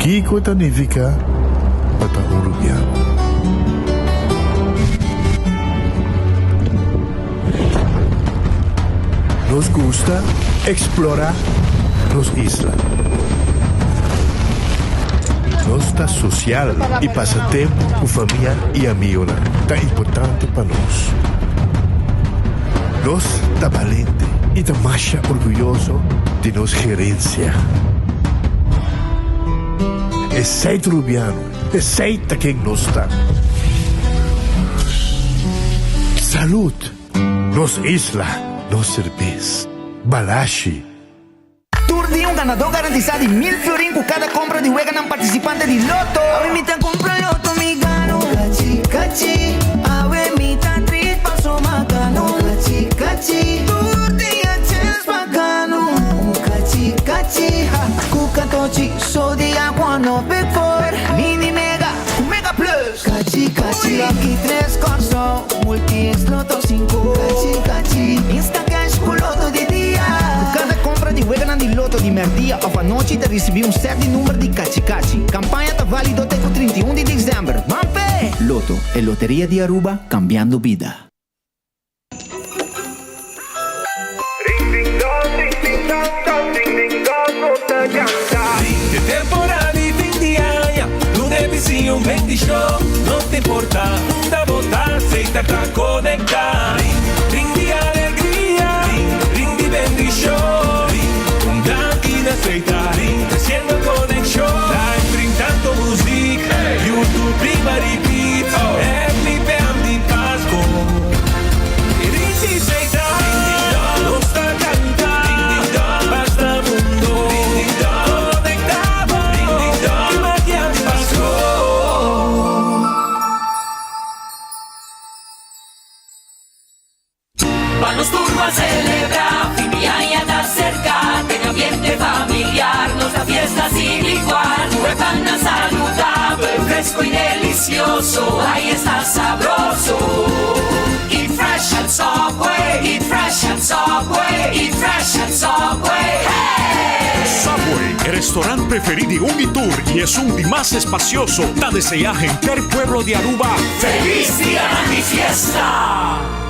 Kiko ta nifiká pa ta un rubiano? Nos gusta eksplorá nos isla. Nos ta sosial i pasa tempu ku famia i amigonan ta importante pa nos. Nos ta balente i ta masha orguyoso di nos gerensia. Esei ta Rubiano, esei ta ken nos ta. Salud! Nos isla, nos serbes. Balashi. Tur dia un ganadó garantisá di mil florin ku kada kompra di weganan partisipante di Lotto. Awe mi ta kumpra Lotto mi gano. Kachi kachi awe mi ta trit paso makano. Kachi kachi tur dia chens pa gano. Kachi kachi ha ku katochi so dia kuano big four mini mega ku mega plus. Kachi kachi lucky tres Kòrsou multi x Lotto sinku. Kachi kachi insta cash ku Lotto di dia. Ku kada kompra di weganan di Lotto di mèrdia òf anochi ta risibí un sèt di number di Kachi Kachi. Kampaña ta válido te ku 31 di desèmber. Ban p'e! Lotto, e loteria di Aruba, kambiando bida. De temporada di fin di aña, luna e bisiño un bendicion. No ta importa unda bo ta, Setar ta conecta. Ring di alegria, ring di bendicion. Un danki na Setar, treciendo conexion. Live ring tanto muziek, YouTube riba repeat. Happy Pam di Pasco. Nos ta canta, basta mundo conecta bo cu magia di Pasco. Pa nos tur ban celebra, fin di aña ta cerca, den ambiente familiar nos ta fiesta sin igual, cu e pannan saludabel, fresco y delicioso, ay esta sabroso. Eat fresh at Subway, eat fresh at Subway, eat fresh at Subway, hey! Subway, e restaurant preferí di un i tur i esun di mas espacioso, ta deseá henter pueblo di Aruba Feliz Dianan di Fiesta!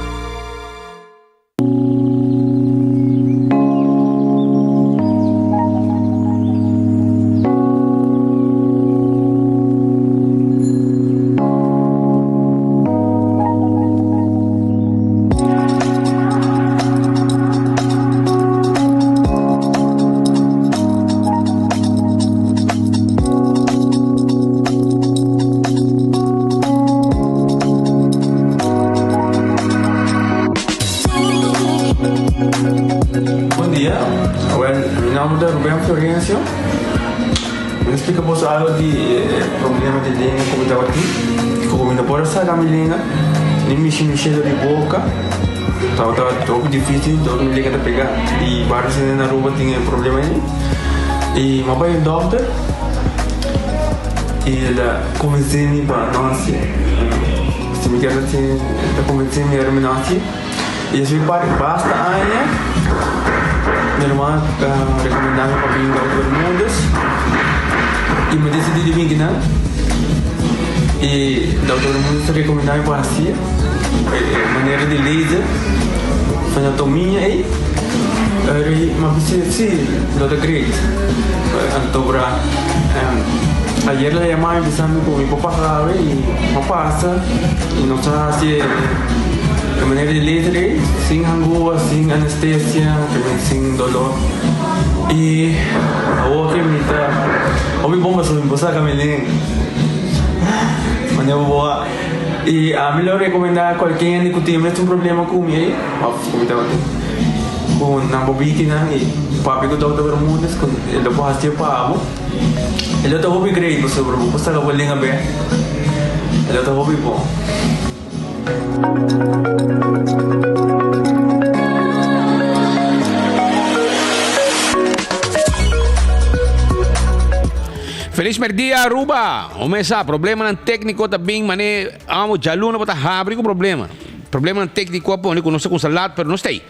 Bon dia, awel mi nomber ta Ruben Florencio. Mi ta splika boso algo di e problema di lenga ku mi tabatin. Ku mi no por a saka mi lenga, ni mishi mi shelo di boka. Tabata hopi dificil, dor mi lenga ta pega. I varios hende na Aruba tin e problema ei. I mi a bai un dokter i el a konvensé mi pa no hasié. Si mi kier hasié, el ta konvensé mi ora mi no hasié. I despues di basta aña, mi ruman a rekomendá mi pa bin Dokter Bermudez i mi a disidí di bin kinan. I Dokter Bermudez a rekomendá mi pa hasié e manera di laser, anatomia ei. Mi a bisa si, lo ta great. Anto bra ayer el a yama mi bisa mi ku mi por pasa awe i mi a pasa i nos a hasi e. E manera di laser ei, sin hangua, sin anestesia, también sin dolor. I awor ke mi ta hopi bon pasobra mi por saka mi lenga. Manera bo a. I ami lo rekomendá kualke hende ku tin e mesun problema ku mi ei, òf ku mi tabatin, ku nan por bini nan i papia ku Dòkter Bermudez ku e lo por hasié pa bo. E lo ta hopi great pasobra bo por saka bo lenga bèk. E lo ta hopi bon. Feliz merdia Aruba! Omesa, problemanan técnico ta bin mane amo djaluna bo ta habri ku problema. Problemanan técnico a pone ku nos ta kumsa lat pero no stay.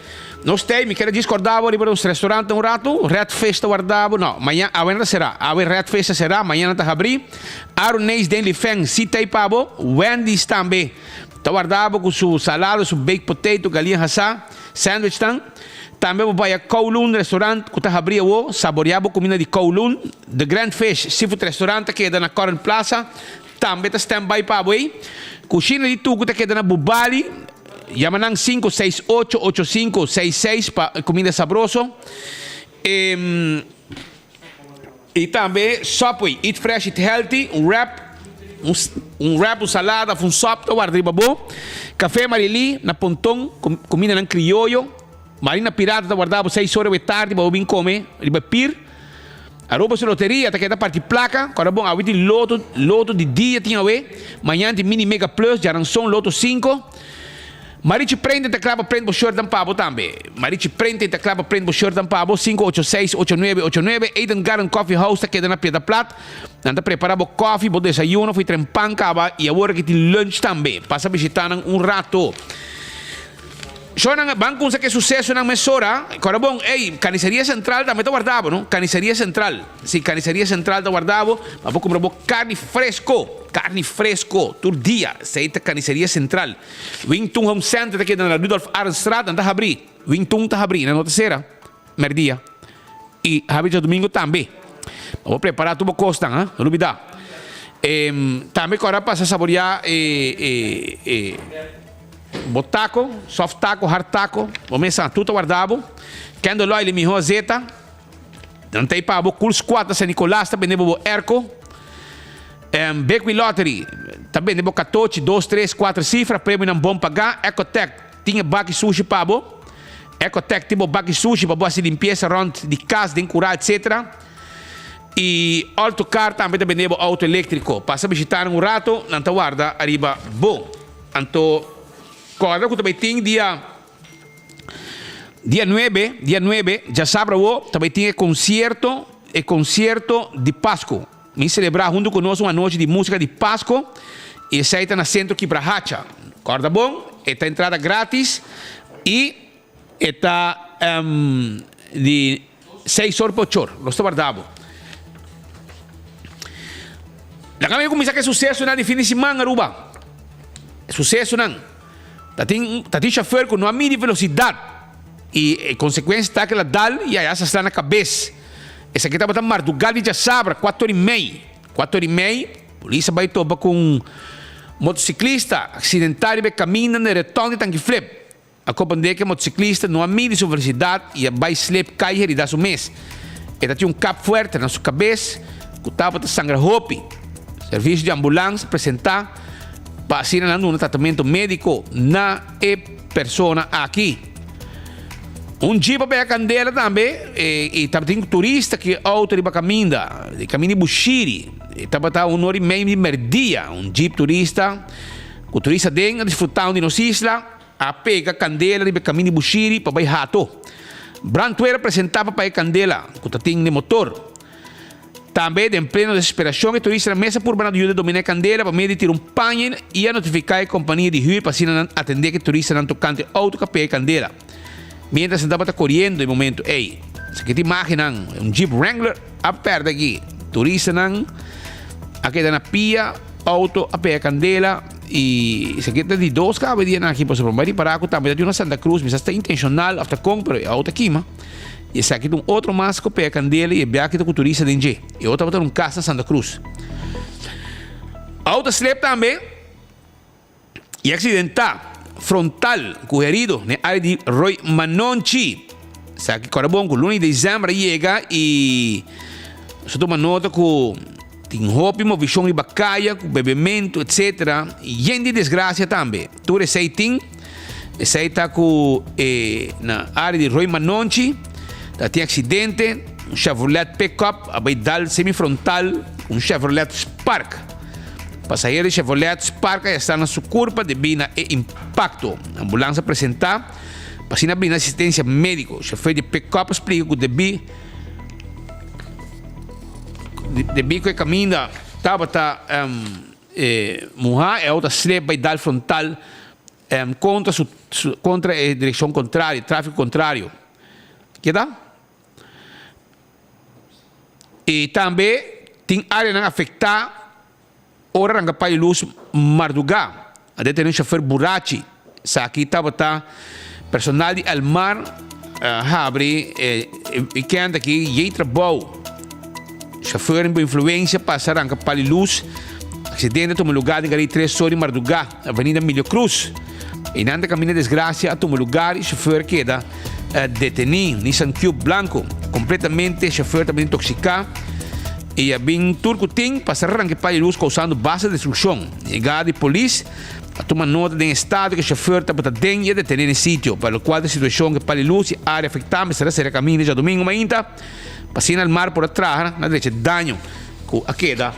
Nos tei, mi kere djis korda bo riba nos restaurant un ratu, Red Fish ta warda bo, no, mañan, awe nan ta será, awe Red Fish ta será, mañan nan ta habrí, Aroneis den Lifeng si tei pa bo, Wendy's tambe ta warda bo ku su salado, su baked potato, galiña hasá, sandwichnan. Tambe bo bai a Kowloon Restaurant ku ta habrí awo, saboreá bo kuminda di Kowloon. The Grand Fish Seafood Restaurant ta keda na Current Plaza, tambe ta stand by pa bo ei. Kushina di Tuku ta keda na Bubali, yama nan 568 8566 pa e kuminda sabroso. I tambe Subway, eat fresh, eat healthy, un wrap, un wrap, un salada of un sop ta warda riba bo. Café Marilí na Ponton, cumindanan crioyo. Marina Pirata ta warda bo seis ora we tardi pa bo bin come riba pir. Aruba su loteria ta keda parti placa. Kora bon, awe tin loto, loto di dia tin awe. Mañan tin mini mega plus, djaranson loto cinco. Marichi Prente ta kla pa prent bo shirtnan pa bo tambe. Marichi Prente ta kla pa prent bo shirtnan pa bo, 586-8989. Eden Garden Coffee House ta keda na Piedra Plat. Nan ta prepara bo koffie, bo desayuno for tren pan kaba y awor aki tin lunch tambe. Pasa bishita nan un rato. Shownan ban kunsa ke susesonan mesora. Kora bon, ey, Carniceria Central tambe ta warda bo, no? Carniceria Central. Si, Carniceria Central ta warda bo, pa bo kumpra bo carni fresco. Carni fresco tur dia. Esey ta Carniceria Central. Wing Tun Home Center ta keda na Rudolf Arendstraat, nan ta habrí. Wing Tun ta habrí, nan no ta sera mèrdia. I habrí djadumingu tambe. Pa bo prepará tur bo kosnan, ha, no lubidá. Tambe ku ora pasa saboriá e e e bo tako, soft tako, hard tako, bo mes sa, tur ta warda bo. Candle oil e mihó azeta. Nan ta ei pa bo. Cool Squad na San Nicolas ta bende bo bo airco. Big Wheel Lottery ta bende bo katochi, dos, tres, kuater sifra, premionan bon pagá. Ecotec tin e baki sushi pa bo. Ecotec tin bo baki sushi pa bo hasi limpiesa rònt di kas, den kurá, etsetera. I Alto Car tambe ta bende bo outo eléktriko. Pasa bishitá nan un rato, nan ta warda ariba bo. Anto kòrda ku ta bai tin dia. Dia nuebe, dia nuebe, djasabra awo, ta bai tin e konsierto, e konsierto di Pasku. Mi selebrá huntu ku nos un anochi di músika di Pasku i esei ta na Sentro Kibrahacha. Kòrda bon, e ta entrada grátis i e ta di seis or pa ocho or. Nos ta warda bo. Laga mi kuminsá ku e susesonan di fin di siman, Aruba. E susesonan. Ta tin ta tin chauffeur cu no a midi velocidad y e consecuencia ta cu el a dal y a hasta sla na cabes. Esaki tabata marduga di djasabra cuatro y mei. Cuatro y mei polis a bay topa cu un motociclista accidenta riba e caminda na e reton di Tanki Flip. A comprende cu e motociclista no a midi su velocidad y a bay slip cay herida su mes. E ta tin un kap fuerte na su cabes cu tabata sangra hopi. Servicio di ambulans a presenta pa asina nan duna tratamento medico na e persona aki. Un jeep a pega candela tambe y tabatin turista cu e auto riba caminda, di caminda di Bushiri. E tabata un ora y medio di merdia. Un jeep turista cu turista aden a disfruta di nos isla. A pega kandela riba e kamin di Bushiri pa bai Hato. Brandweer a presentá pa paga e kandela ku ta tin den motor. Tambe den pleno desesperashon e turistanan mes a purba nan yuda dominá e kandela pa medio di tira un paña i a notifiká e kompania di hür pa asina nan atendé ku e turistanan tokante e outo ku a pega e kandela miéntras nan tabata koriendo e momentu ei. Esaki ta imágennan, un Jeep Wrangler a pèrdè aki. Turistanan a keda na pia, outo a pega kandela. Y esaki ta di dos caba dia nan aki pasobra mi bai ripara cu tambe ta di una Santa Cruz mi sa si ta intencional of ta con pero e auto a kima y esaki ta un otro mas cu pega candela y e biaha ta cu turista den dje e otro tabata un cas na Santa Cruz auto a slip tambe y accidenta frontal cu herido den area di Roy Manonchi esaki cora bon cu luna di december a yega y su tuma nota cu Tin hopi movishon riba kaya ku bebementu etc. Yen di desgrasia tambe. Tur esei tin. Esei ta ku e na área di Rooi Manonchi ta tin aksidente. Un Chevrolet pickup a bai dal semi frontal ku un Chevrolet Spark. Pasahero di Chevrolet Spark a ya sta na su kurpa debí na e impakto. Ambulans a presentá pa asina brinda asistensia médiko. Shofèr di pickup a splika ku debí. Debí ku e kaminda tabata muhá, e outo a slep bai dal frontal. Contra su contra e direccion contrario, trafico contrario. Keda? Y tambe tin areanan afecta ora ranca pay luz marduga. A detene un chofer burachi. Esaki tabata personal di Elmar a habri e weekend aki yey trabou. Chofer bo influencia pasa ranca pali luz. Accidente a tuma lugar den gari tres or di marduga, Avenida Emilio Cruz. Einan ta caminda desgracia a tuma lugar y chofer keda deteni. Nissan Cube blanco. Completamente chofer tabata intoxica y a bin tur cu tin pasa ranca pali luz causando basta destruccion. Yegada di polis A tuma nota den estado ku e shofèr tabata den i a detené na e sitio, pa lokual ta e situashon ku e pali lus i área afektá mester a sera kaminda djadumingu mainta pa asina el mar por a traha na drecha e daño ku a keda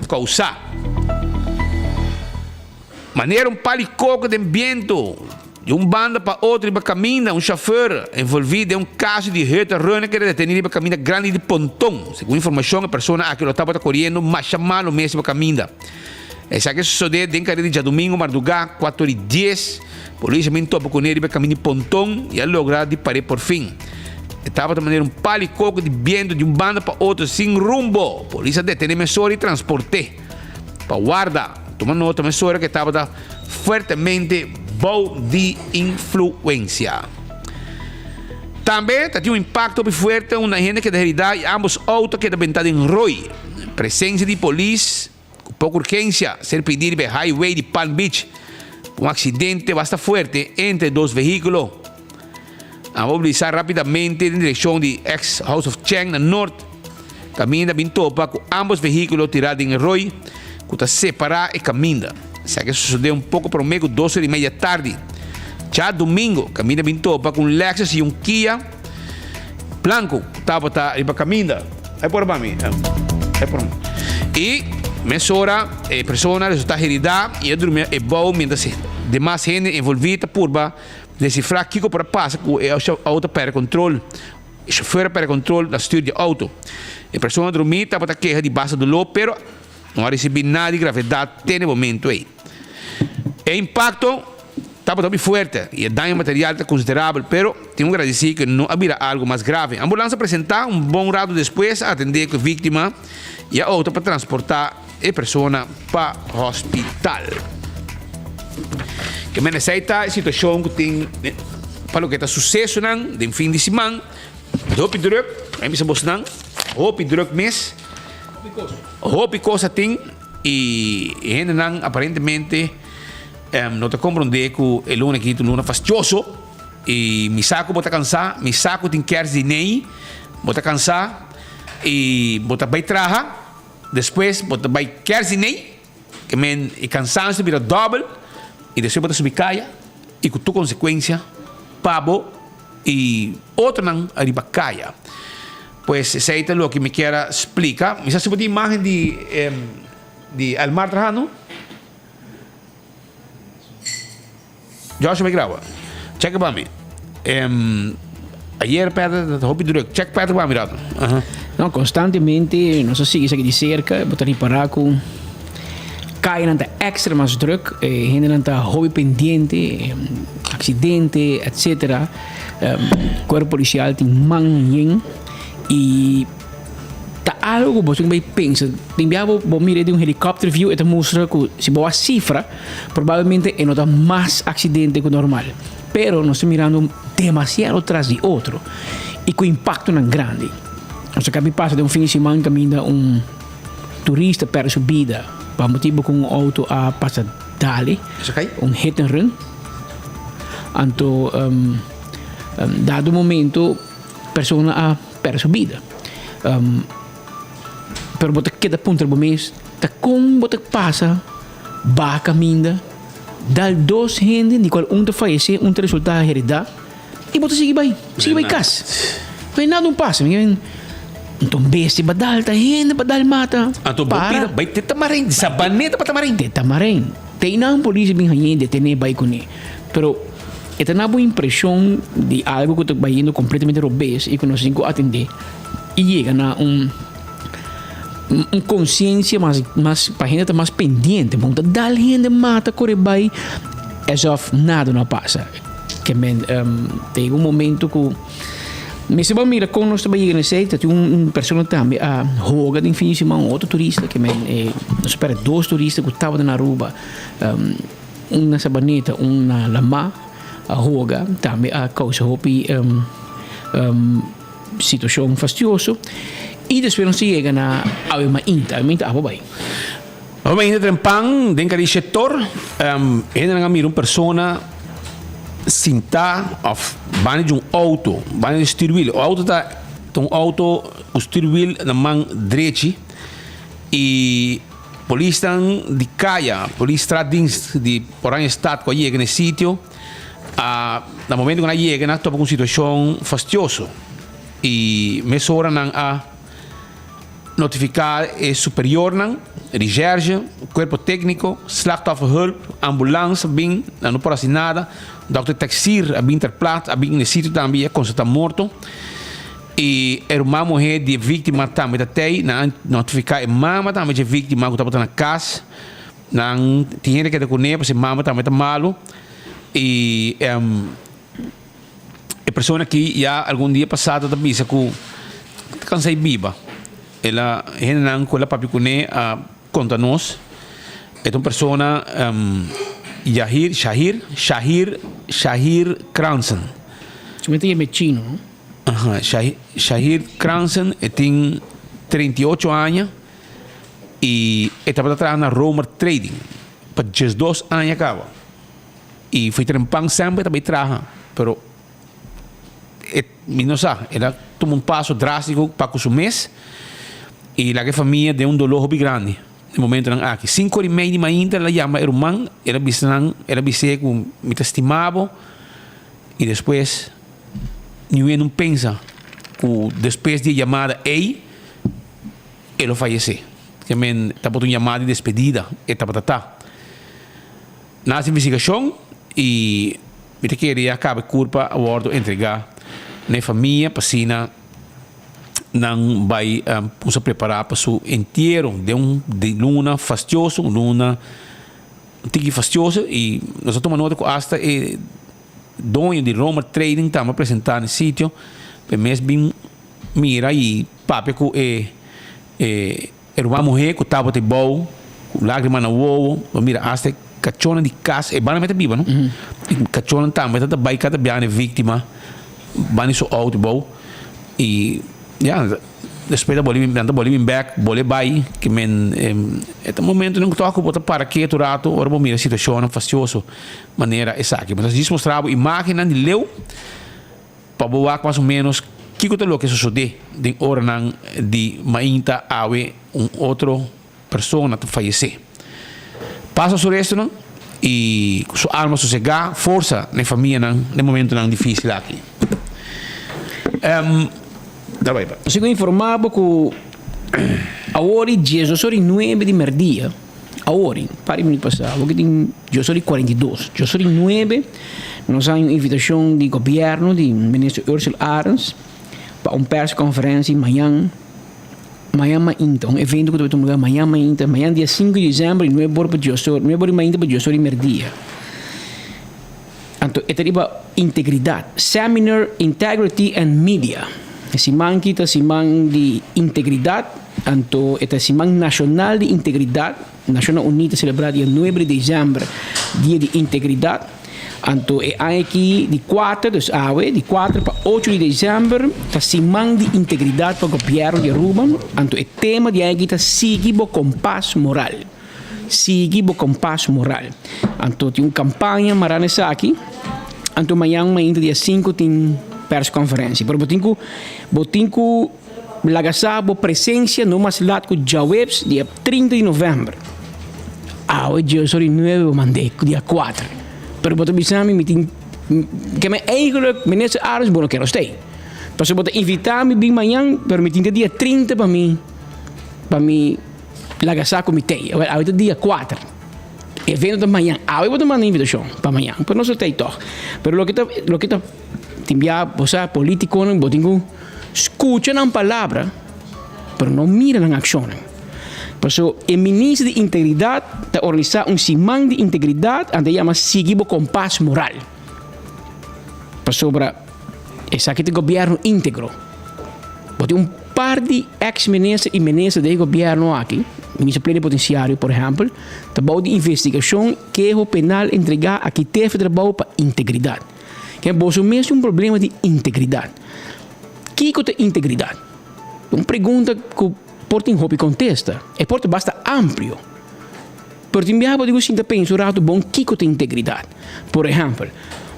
kousá. Manera un pali koko den bientu di un banda pa otro riba kaminda, un shofèr envolví den un kaso di hit and run a keda detené riba kaminda grandi di Ponton. Segun informashon e persona aki lo tabata koriendo masha malu mes riba kaminda. Esaki a sosodé den kare di djadumingu mardugá kuater i dies. Polis a bin topa kuné riba e kamin di Ponton i a logra di par'é porfin. E tabata manera un pal i koko di bientu di un banda pa otro sin rumbo. Polis a detené mesora i transport'é pa warda. Tuma nota mesora ku e tabata fuertemente bou di influensia. Tambe ta tin un impakto hopi fuerte unda hende keda heridá i ámbos outo a keda bentá den roi. Presensia di polis. Ku poko urgensia ser pidi riba e highway di Palm Beach pa un aksidente basta fuerte entre dos vehíkulo. A mobilisá rápidamente den direkshon di ex House of Cheng na nort, kaminda bin topa ku ámbos vehíkulo tirá den e roi ku ta separá e kaminda. Esaki a sosodé un poko promé ku dos ora i media tardi. Djadumingu, kaminda bin topa ku un Lexus i un Kia. Blanco cu tabata riba caminda. Ay por mami. Ay por. Y mesora e persona resulta herida y a durmi e bou mientras demas hende envolvi ta purba descifra kico por a pasa cu e auto a perde control. E chofer a perde control na stuur di auto. E persona drumi tabata keha di basta dolor pero no a ricibi nada di gravedad te na e momento ey. E impacto tabata hopi fuerte y e daño material ta considerabel, pero tin un gradeci cu no a bira algo mas grave. Ambulans a presenta un bon rato despues a atende cu e victima y a opta pa transporta e persona pa hospital. Ke men esey ta e situacion cu tin pa loke ta sucesonan den fin di siman. Hopi druk, mi bisa bosnan, hopi druk mes, hopi cos a tin. Y e hendenan aparentemente no ta comprende cu e luna aki ta un luna fastioso y mi sa cu bo ta cansa, mi sa cu tin kerst di ney, bo ta cansa y bo ta bay traha, despues bo ta bay kerst di ney, ke men e cansancio bira dobel y despues bo ta subi caya y cu tur consecuencia pa bo y otronan ariba caya. Pues esey ta loke mi kier a splica. Mi sa si bo tin imagen di di Elmar trahando? Joshua bay graba. Check pa mi. Ayer Peter ta hopi druk. Check Peter pa mi rato. Aha. No, constantemente nos a sigui esaki di cerca. Bo ta ripara cu cayanan ta extra mas druk. E hendenan ta hopi pendiente, accidente, etcetera. Cuerpo policial tin man yen y ta algo cu bo tin bay pensa. Tin bia bo bo mira di un helicopter view e ta mustra cu si bo a cifra probablemente e no ta mas accidente cu normal. Pero nos ta mirando demasiado tras di otro y cu impactonan grandi. Nos a caba di pasa den un fin di siman caminda un turista perde su bida pa motibo cu un auto a pasa dale, un hit and run. Anto dado momento persona a perde su bida. Pero bo ta keda puntra bo mes ta kon bo ta pasa baha kaminda dal dos hende di kual un ta fayesé un ta resultá heridá i bo ta sigui bai sigui bai kas. No hay nada un pasa. Anto un bestia ba dal ta hende ba dal mata. Anto bo pida bai te Tamarijn Sabaneta pa Tamarijn. Te Tamarijn. Te einan polis a bin hañ'é, detené, bai kuné. Pero e ta na bo impreshon di algu ku ta bayendo kompletamente robes i ku nos tin ku atendé i yega na un un konsiensia mas mas pa hende ta mas pendiente. Bo no ta dal hende mata kore bai. Asof nada no a pasa. Ke men ta yega un momento ku mester bo mira kon nos ta bai yega na esei. Ta tin un persona tambe a hoga den fin di siman, un otro turista ke men nos a perde dos turista ku tabata na Aruba, un na Sabaneta, un na Lamá a hoga, tambe a kousa hopi situashon fastioso. I despues nos ta yega na Awe Mainta. Awe Mainta abo bai. Awe Mainta trempan den kari sector, hendenan a mira un persona sintá òf banda di un outo, banda di stuurwiel. E outo ta un outo ku stuurwiel na man drechi i polisnan di kaya, polis straatdienst di Oranjestad ku a yega na e sitio a na momento ku nan a yega nan a topa ku un situashon fastioso i mesora nan a notifiká e superiornan, Recherche, Cuerpo Técnico, Slachtofferhulp, Ambulans a bin, nan no por hasi nada, Dòkter Taxir a bin ter plaats, a bin na e sitio tambe i a konstatá morto. I e ruman muhé di e víktima tambe ta tei, nan a notifiká e mama tambe dje víktima ku tabata na kas, nan tin hende keda kuné pasobra e mama tambe ta malu i. E persona aki ya algun dia pasado ta bisa ku ta kansa di biba. El a hendenan ku el a papia kuné a konta nos. E ta un persona Yahir, Shahir, Shahir, Shahir Kransen. Su mester yama e chino, no? Aha, Shahir, Shahir Kransen, e tin 38 aña i e tabata traha na Romer Trading pa diesdos aña kaba. Y fui trempan semper ta bay traha, pero e mi no sa, el a tuma un paso drástico pa cu su mes y laga e famia den un dolor hopi grandi den momentonan aki. Cinco ora y media di mainta el a yama e ruman, el a bisa nan, el a bis'é cu mi ta stima bo y despues niun no pensa cu despues di e yamada ey e lo fayece. Kiamen tabata un yamada di despedida e tabata ta. Na hasi investigashon y mi ta kere ya caba e curpa a wordo entrega na e famia pa asina nan bay cuminsa prepara pa su entiero den un luna fastioso, un luna un tiki fastioso y nos a tuma nota cu hasta e doño di Romer Trading tambe a presenta na e sitio pa e mes bin mira y papia cu e E ruman muhé ku tabata e bou, ku lágrima na wowo, bo mira asta e kachónan di kas, e banda mester biba no, e kachónan tambe ta bai kada biaha na e víktima, banda di su outo bou, i ya, despues ta boli, nan ta boli bin bèk, boli bai, ke men e ta momentonan ku tòg ku bo ta para ketu ratu ora bo mira situashonnan fastioso manera esaki. Bo ta djis mustra bo imágennan di leu. Pa bo wak mas o ménos kiko ta loke sosodé den oranan di mainta awe un otro persona ta fayesé. Pasa su restonan i ku su alma sosegá, forsa na e famianan den momentonan difísil aki. Da bai pa. Nos a informá bo ku awor di diesdos ora i nuebe di mèrdia, awor, un par di minüt pasá, awor ki tin diesdos ora i kuarenta i dos, diesdos ora i nuebe, Nos haña un invitashon di gobièrnu di Minister Ursell Arends pa un perskonferensia mañan, mañan mainta, un evento ku ta bai tuma lugar mañan mainta, mañan dia sinku di desèmber di nuebe ora pa dies ora, nuebe ora di mainta pa dies ora di merdia. Anto e ta riba integridat, Seminar Integrity and Media. E siman aki ta siman di integridat, anto e ta siman nashonal di integridat. Nashonnan Uní ta selebrá dia nuebe di desèmber, Dia di Integridat. Anto e aña akí di kuater, dus awe, di kuater pa ocho di desèmber ta Siman di Integridat pa Gobièrnu di Aruba. Anto e tema di aña akí ta Sigui bo kompas moral. Sigui bo kompas moral. Anto tin un kampaña mará na esaki. Anto mañan mainta dia sinku tin pèrskonferensia. Pero bo tin ku bo tin ku. Laga sa bo presencia no mas lat cu djaweps dia 30 di november. Awe dje sori nuebe bo mand'é cu dia cuater. Pero bo ta bisa mi mi tin ke men eigenlijk minister Arends bo no kero stay. Pasobra bo ta invita mi bin mañan pero mi tin te dia 30 pa mi pa mi laga sa cu mi tey. Awel awe ta dia cuater. Evento ta mañan. Awe bo ta manda invitacion pa mañan pero nos lo tey tog. Pero loke ta loke ta tin bia bo sa politiconan bo tin cu. Skucha nan palabra, pero no mira nan akshonnan. Paso e minister di integridad ta organisa un siman di integridad anto e yama sigui bo kompas moral. Pasobra esaki ta gobierno integro. Bo tin un par di ex minister y minister den e gobierno aki, minister plenipotenciario por ehempel, ta bou di investigacion keho penal entrega aki tefe trabou pa integridad. Ke boso mes tin un problema di integridad. Kiko ta integridad? Un pregunta ku por tin hopi kontesta. E por ta basta amplio. Pero tin biaha bo tin ku sinta pensa un ratu bon kiko ta integridat. Por ehèmpel,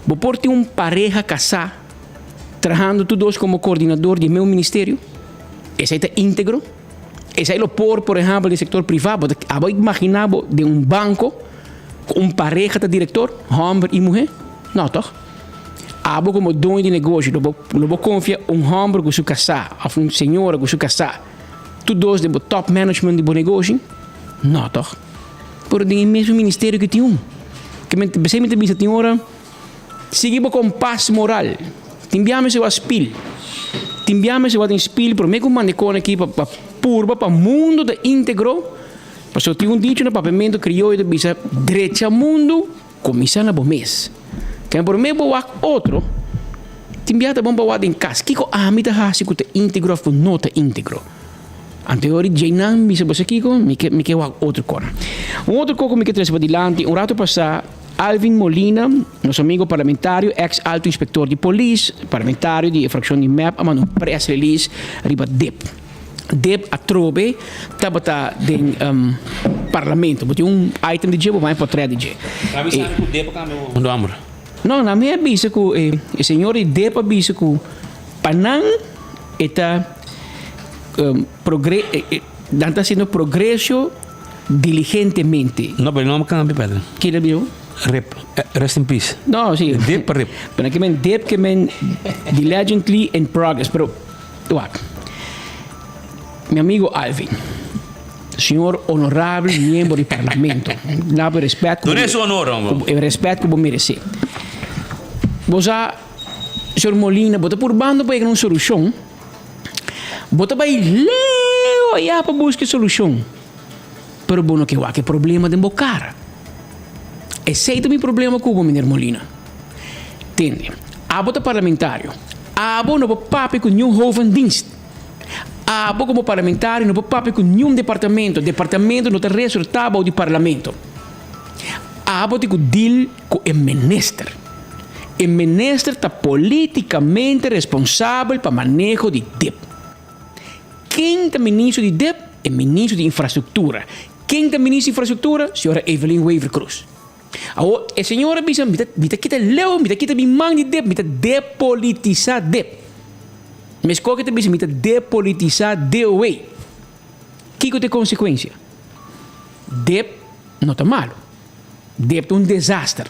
bo por tin un pareha kasá trahando tur dos komo koordinador di e meun ministerio? Esei ta íntegro? Esei lo por, por ehèmpel, den sektor privá. Bo ta abo imaginá bo den un banko ku un pareha ta direktor, hòmber i muhé? No, tòg? Abo komo doño di negoshi lo bo lo bo konfia un hòmber ku su kasá òf un señora ku su kasá tur dos den bo top management di bo negoshi? No tòg. Pero den e mesmo ministerio ku tin un. Ke men p'esei mi ta bisa tin ora sigui bo kompas moral. Tin bia mester wak spil. Tin bia mester wak den spil promé ku manda e kos aki pa pa purba pa mundu ta íntegro. Pasobra tin un dicho na papiamentu krioyo ta bisa drecha mundu. Kuminsá na bo mes. Ken promé bo wak otro, tin bia ta bon pa wak den kas. Kiko ami ta hasi ku ta íntegro òf ku no ta íntegro? Anto e ora di djeinan mi bisa bo sa kiko, mi ke mi ke wak otro kos. Un otro kos ku mi ke trese padilanti, un ratu pasá Alvin Molina, nos amigo parlamentario, eks alto inspektor di polis, parlamentario di e frakshon di mep a manda un press release riba dip. Deb atrobe tabata den parlamento. Bo tin un item di dje, bo bai potret di dje. Nan a bisa ku Deb a kambia bo nomber. No, nan mi a bisa ku e señor di Deb a bisa ku pa nan e ta progre nan ta hasiendo progresio diligentemente. No, pero e nomber kambia, Pedro. Kila a bisa? Rip. Rest in peace. No, si. Deb pa Rip. Pero nan ke men Deb ke men diligently in progress, pero. Wak. Mi amigo Alvin, señor honorable miembro di parlamento, na bo respet ku Duna su honor, hombre. E respet ku bo merece. Bo sa, señor Molina, bo ta purbando pa yega na un solucion. Bo ta bai leu aya pa busca e solucion, pero bo no ke wak e problema den bo cara. Esey ta mi problema ku bo, meneer Molina. Tende, abo ta parlamentario. Abo no por papia ku niun hovendienst. Abo komo parlamentario no por papia ku niun departamento. Departamento no ta resortá bou di parlamento. Abo tin ku deal ku e minister. E minister ta politikamente responsabel pa maneho di dip. Ken ta ministro di dip? E ministro di infrastruktura. Ken ta ministro di infrastruktura? Señora Evelyn Wever-Croes. Awor, e señor a bisa, Mi ta, mi ta kita leu, mi ta kita mi man di dep, mi ta depolitisá dep. Meskor ke ta bisa, mi ta depolitisá DOW. Kiko ta e konsekuensia? Dep no ta malu. Dep ta un desaster.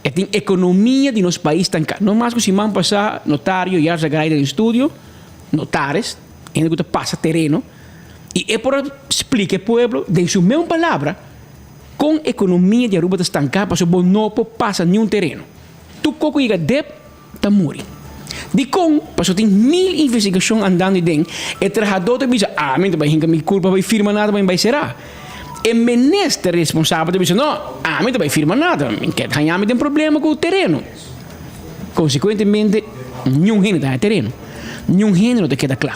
E tin ekonomia di nos pais stanká. No mas ku siman pasá, notario Yarzagaray den studio, notaris, hende ku ta pasa tereno, i e por a splika e pueblo den su meun palabra, Kon ekonomia di Aruba ta stanká pasobra bo no por pasa niun tereno. Tur koko yega dep ta muri. Dikon? Pasobra tin mil investigashon andando ei den. E trahadó ta bisa, Ami no ta bai hinka mi kurpa bai firma nada pa mi bai será. E minister responsabel ta bisa, No, ami no ta bai firma nada, mi ke haña mi den problema ku tereno. Konsekuentemente, niun hende ta haña tereno. Niun hende no ta keda kla.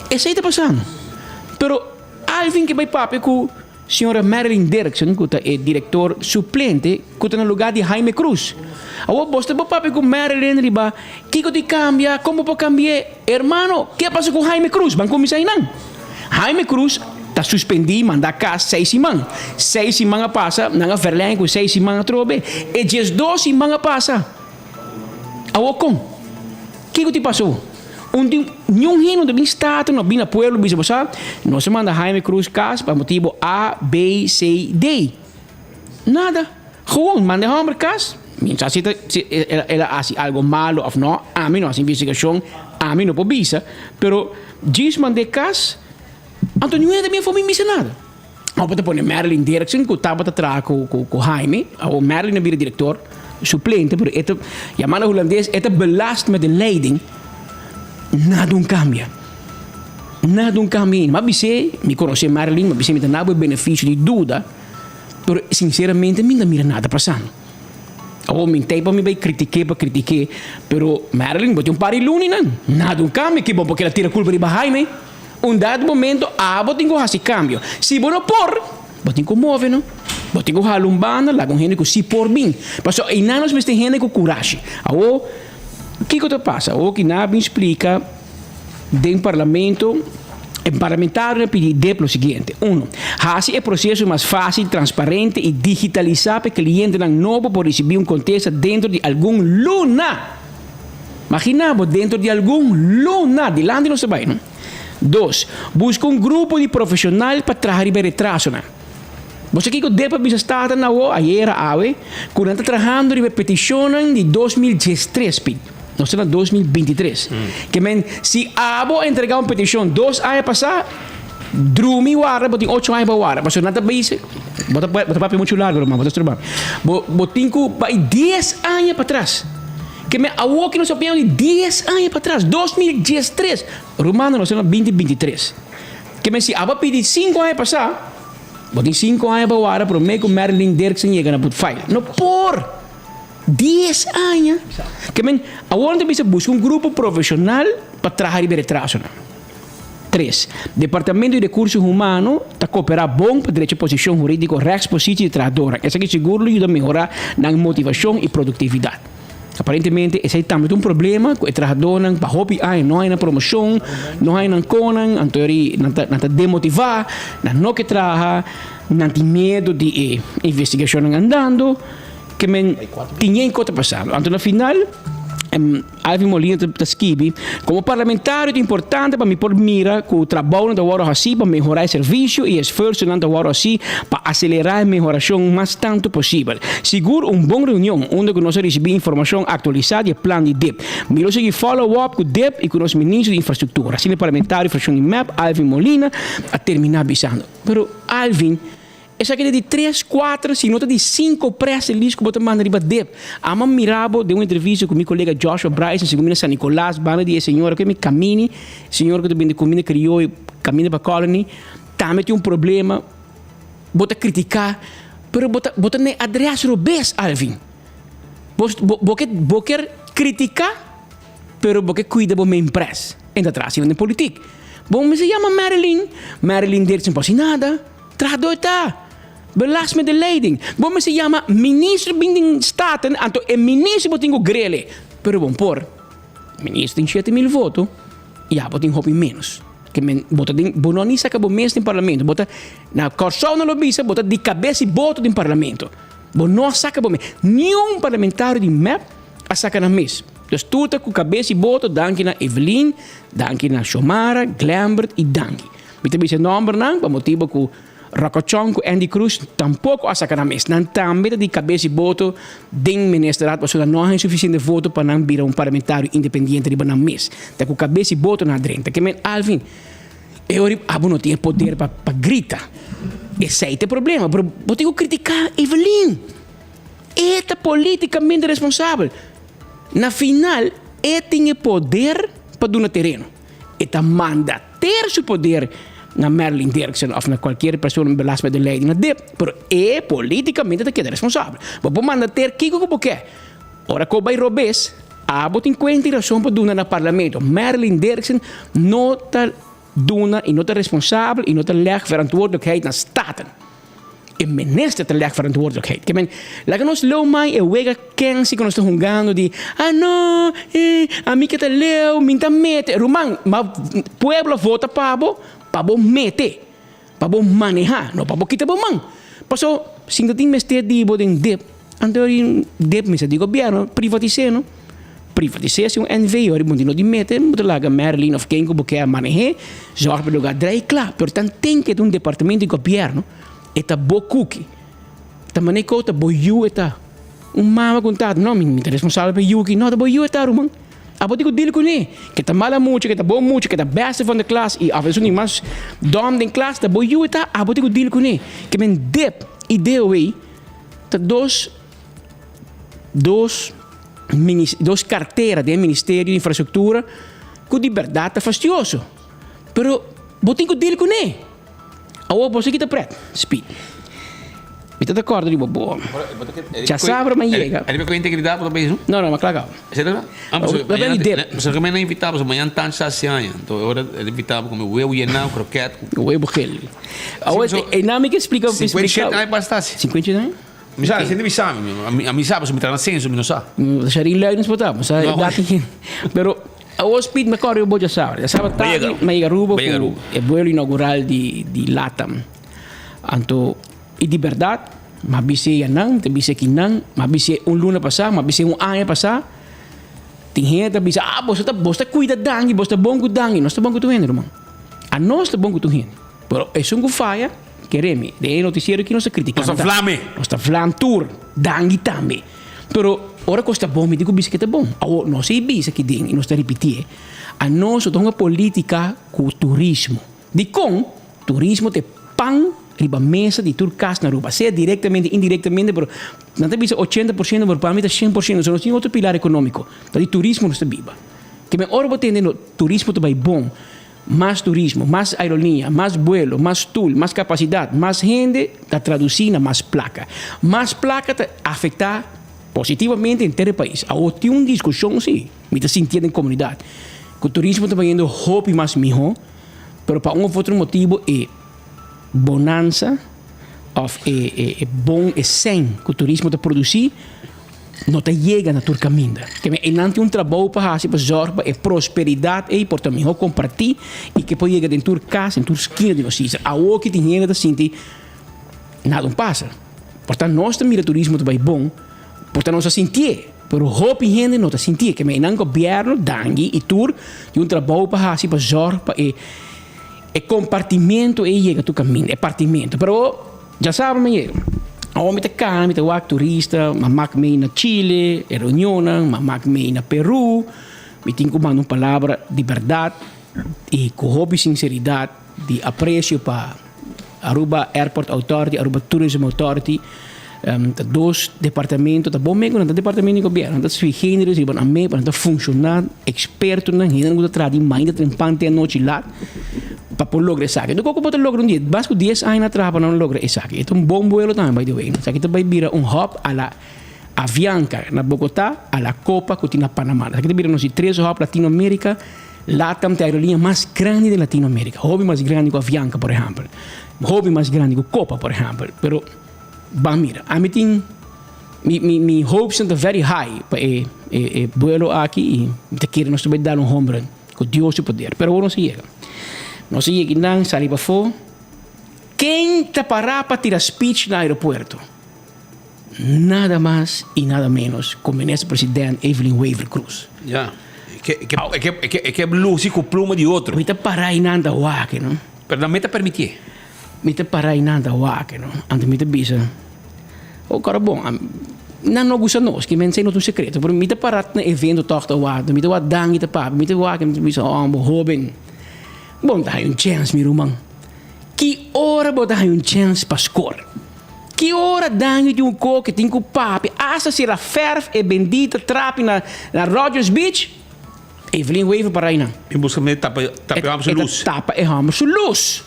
Esei ta pasando. Pero Alvin ke bai papia ku. Señora Marilyn Derksen cu ta e director suplente cu ta na lugar di Jaime Cruz. Awor bos ta por papia cu Marilyn riba kico di cambia, con bo por cambi'e. Hermano, ke a pasa cu Jaime Cruz? Ban cuminsa einan. Jaime Cruz ta suspendi, manda cas seis siman. Seis siman a pasa, nan a verleng cu seis siman atrobe. E diesdos siman a pasa. Awor con? Kiko tin pasó? Un tin niun hende no ta bin Staten no bin na pueblo bisa bo sa nos a manda Jaime Cruz kas pa motibo A, B, C, D. Nada. Gewoon manda e homber kas. Mi no sa si ta si el a hasi algo malo of no. Ami no hasi investigashon. Ami no por bisa. Pero djis mand'é kas anto niun hende ta bin afó bin bisa nada. Awor ta pone Marilyn Derksen ku tabata traha ku ku Jaime. Awor Marilyn a bira direktor suplente pero e ta yama na hulandes e ta belast met de leiding. Nada un kambia. Nada un cambio ainda. M'a bis'é, mi conoce Marilyn, m'a bis'é mi ta nabo e beneficio di duda, pero sinceramente mi no ta mira nada pasando. Awor mi t'ei pa mi bai critiqué pa critiqué, pero Marilyn bo tin un par di luninan, nada un cambio, ki bo por keda tira culpa riba Jaime? Un dado momento abo tin cu haci cambio. Si bo no por, bo tin cu move no. Bo tin cu hala un banda, laga un hende cu si por bin. Pasobra einan nos mester hende cu curashi. Awor, kico ta pasa? Awor ki nan a bin splica den parlamento, e parlamentarionan a pidi dep lo siguiente, Uno, haci e proceso mas facil, transparente y digitalisa pa e clientenan nobo por ricibi un contesta dentro di algun luna. Maginá bo dentro di algun luna dilanti nos ta bai no. Dos, buska un grupo di profesional pa traha riba e retrasonan. Bo sa kiko dep a bisa Staten awo, ayera, awe, ku nan ta trahando riba e petishonnan di 2013, Piet. Nos ta na 2023. Ke men, si abo a entregá un petishon dos aña pasá, drumi warda, bo tin ocho aña pa warda. Pasobra nan ta bisa, bo ta bo ta papia muchu largu ruman, bo ta stroba. Bo bo tin ku bai dies aña patras. Ke men awor ke nos ta piensa di dies aña patras, 2013, rumannan nos ta na 2023. Ke men si abo a pidi sinku aña pasá, bo tin sinku aña pa warda promé ku Marilyn Dirksen yega na but file. No por! Dies aña! Ke men awor nan ta bisa buska un grupo profeshonal pa traha riba e retrasonan. Tres, Departamento di Rekurso Humano ta koperá bon pa drecha posishon hurídiko rechtspositie di trahadornan. Esaki sigur lo yuda mehorá nan motivashon i produktividat. Aparentemente esei tambe ta un problema ku e trahadornan pa hopi aña no haña nan promoshon, no haña nan konan, anto eri nan ta nan ta demotivá, nan no ke traha, nan tin miedu di e investigashonnan andando, ke men tin yen kos ta pasando. Anto na final. Alvin Molina ta skibi, Komo parlamentario ta importante pa mi por mira ku trabounan ta wòrdu hasí pa mehorá e servisio i esfuersonan ta wòrdu hasí pa aselerá e mehorashon mas tantu posibel. Sigur un bon reunion unda ku nos a risibí informashon aktualisá di e plan di dip. Mi lo sigui follow up ku dip i ku nos ministro di infrastruktura, asina e parlamentario frakshon di mep, Alvin Molina, a terminá bisando. Pero Alvin. Esaki ta di tres, kuater, si no ta di sinku press release ku bo ta manda riba dip. Amo a mira bo den un entrevista ku mi kolega Joshua Bryson segun mi na San Nicolas banda di e señora ku mi kamini, señora ku ta bende kuminda krioyo kaminda pa Colony, tambe tin un problema, bo ta kritiká, pero bo ta bo ta na e adres robes Alvin. Bo bo ke bo ker kritiká pero bo ke kuida bo main press. En ta tras den politik. Bo mester yama Marilyn, Marilyn Dirksen por hasi nada. Trahador ta belast met de leiding. Bo mester yama minister bin den Staten, anto e minister bo tin ku grele. Pero bon por, minister tin 7000 voto, ya bo tin hopi menos. Ke men bo ta den, bo no ni saka bo mes den parlamento. Bo ta, na Kòrsou nan lo bisa, bo ta di kabes i boto den parlamento. Bo no a saka bo mes. Niun parlamentario di mep a saka nan mes. Dus tur ta ku kabes i boto, danki na Evelyn, danki na Xiomara, Glenbert i danki. Mi ta bisa e nòmbernan pa motibu ku Rocochon ku Andy Cruz tampoko a saka nan mes. Nan tambe ta di kabes i boto den ministerat pasobra nan no a haña sufisiente voto pa nan bira un parlamentario independiente riba nan mes. Ta ku kabes i boto nan a drenta. Ke men Alvin, e ora abo no tin e poder pa pa grita. Esei ta e problema. Pero bo tin ku kritiká Evelyn. E ta politikamente responsabel. Na final e tin e poder pa duna tereno. E ta manda ter su poder na Marilyn Dirksen of na cualkier persona belast met de leiding na dip, pero e politicamente ta keda responsabel. Bo por manda ter kico cu bo ke. Ora cu bay robes, abo tin cuenta y razon pa duna na parlamento. Marilyn Dirksen no ta duna y no ta responsabel y no ta leg verantwoordelijkheid na Staten. E minister ta leg verantwoordelijkheid. Ke men, laga nos leu mai e wega kensi ku nos ta hungando di, ah no, eh, ami ke ta leu, mi ta mete. Ruman, ma pueblo a vota pa bo, pa bo mete, pa bo maneha, no pa bo kita bo man. Paso, si no tin mester di bo den dip, anto dip mester di gobierno, privatis'é no. Privatis'é si un NV, ora bo no di mete, bo ta laga Marilyn of ken ku bo ke a maneh'é, zorg pa e lugar drai kla. Pero tanten ke ta un departamento di gobierno, E ta bo kuki. Ta manera ku ta bo yu e ta. Un mama ku un tata, no, mi ta responsabel pa e yu aki. No, ta bo yu e ta, ruman. Abo tin ku deal kuné. Ke ta mala mucha, ke ta bon mucha, ke ta bèste van de klas i af esun di mas dòm den klas, ta bo yu e ta, abo tin ku deal kuné. Ke men dep i DOW ta dos dos dos kartera den e ministerio di infrastruktura ku di bèrdat ta fastioso. Pero. Bo tin ku deal kuné. Awor bo sa kita pret, speed. Mi ta ta kòrda riba bo. Djasabra mi a yega. Ariba ku integridat bo ta bisa? No, no, mi a kla kaba. Esei ta? Ah, Bo ta di dip. Pasobra ku mi a invitá bo, mañana tanchi sa hasi aña. Anto e ora el invitá bo kome webu yená, kroket. Webu gel. Awor einan mi ke splika. 57 aña basta hasi. 57 aña? Mi sa, esei ta bisa mi. Ami sa, pasobra mi traha na senso, mi no sa. Sharin Luidens por ta, mi sa edat tin. Pero awor Speed mi a kòrda riba bo djasabra. Djasabra tardi mi a yega Aruba ku e buelo inaugural di Latam. Anto, i di bèrdat, mi a bis'é yanan, mi ta bis'é kinan, mi a bis'é un luna pasá, mi a bis'é un aña pasá. Tin hende ta bisa, ah, boso ta boso ta kuida dangui, boso ta bon ku dangui. Nos ta bon ku tur hende, ruman. Anos ta bon ku tur hende. Pero esun ku faya, kere mi, den e notisiero aki nos ta kritika. Nos ta vlam e. Nos ta vlam tur, dangui tambe. Pero ora kos ta bon, mi tin ku bisa ke ta bon. Awor, nos ei bisa aki den i nos ta ripitié, anos no ta hunga politika ku turismo. Dikon? Turismo ta e pan riba mesa di tur kas na Aruba, sea direktamente, indirektamente, pero nan ta bisa 80%, pero pa mi ta 100%. So nos tin otro pilar ekonómiko, ta di turismo nos ta biba. Ke men ora bo tende no turismo ta bai bon, Mas turismo, mas aerolínea, mas buelo, mas stoel, mas capacidad, mas hende ta traduci na mas placa. Mas placa ta afecta positivamente henter e pais. Awor tin un discusion si, mi ta sintié den comunidad, cu turismo ta bayendo hopi mas miho, pero pa un of otro motibo e bonanza of e bon, e sen cu turismo ta produci, no ta yega na tur kaminda. Ke men einan tin un trabou pa hasi pa zòrg pa e prosperidat ei por ta mihó kompartí i ke por yega den tur kas, den tur skina di nos isla. Awoki tin hende ta sinti nada un pasa. Por ta nos ta mira turismo ta bai bon, por ta nos a sintié, pero hopi hende no ta sintié. Ke men einan gobièrnu, dangui i tur tin un trabou pa hasi pa zòrg pa e e kompartimentu ei yega tur kaminda, e partimentu. Pero. Djasabra mi yega. Awor mi ta kana, mi ta wak turista, m'a mak mei na Chile, e reunionnan, m'a mak mei na Peru. Mi tin ku manda un palabra di bèrdat i ku hopi sinseridat di apresio pa Aruba Airport Authority, Aruba Tourism Authority. Ta dos departamento, ta bon mei ku nan ta departamento di gobièrnu, nan ta sui generis riba nan mei pa nan ta funshoná, ekspertonan, hendenan ku ta traha di mainta trempan te anochi lat. Pa por logra esaki. Enton koko bo ta logra un dia? Mas ku dies aña na traha pa nan logra esaki. E ta un bon buelo tambe by the way. Esaki ta bai bira un hub a la Avianca na Bogota, a la Copa ku tin na Panama. Esaki ta bira nos di tres hub Latinoamerica. Latam ta e aerolínea mas grandi den Latinoamerica. Hopi mas grandi ku Avianca por ehèmpel. Hopi mas grandi ku Copa por ehèmpel. Pero ban mira. Ami tin mi mi mi hopes ta very high pa e e buelo aki i mi ta kere nos ta bai dal un home run. Ku Dios su poder. Pero awor nos a yega. Nos a yega einan, sali pafó. Ken ta pará pa tira speech na aeropuerto? Nada mas i nada ménos ku Minister President Evelyn Wever Croes. Ya. E ke, e ke, e ke, e ke lusi ku pluma di otro. Mi ta pará einan ta wak, no? Pero nan me ta permitié. Mi ta pará einan ta wak, no? Anto mi ta bisa, Oh, kòrda bon, nan no gusta nos, ki men esei no ta un sekreto, pero mi ta pará na evento tòg ta wak, mi ta wak Dangui ta papia, mi ta wak i mi ta bisa, Oh, bo hóben, bo no ta haña un chèns, mi ruman. Ki ora bo ta haña un chèns pa skor? Ki ora Dangui tin un kos ke tin ku papia, asta si el a fèrf e bendita trapi na Rodgers Beach? Evelyn Wever pará einan. Mi buska mi tapa e hòmber su lus. E ta tapa e hòmber su lus.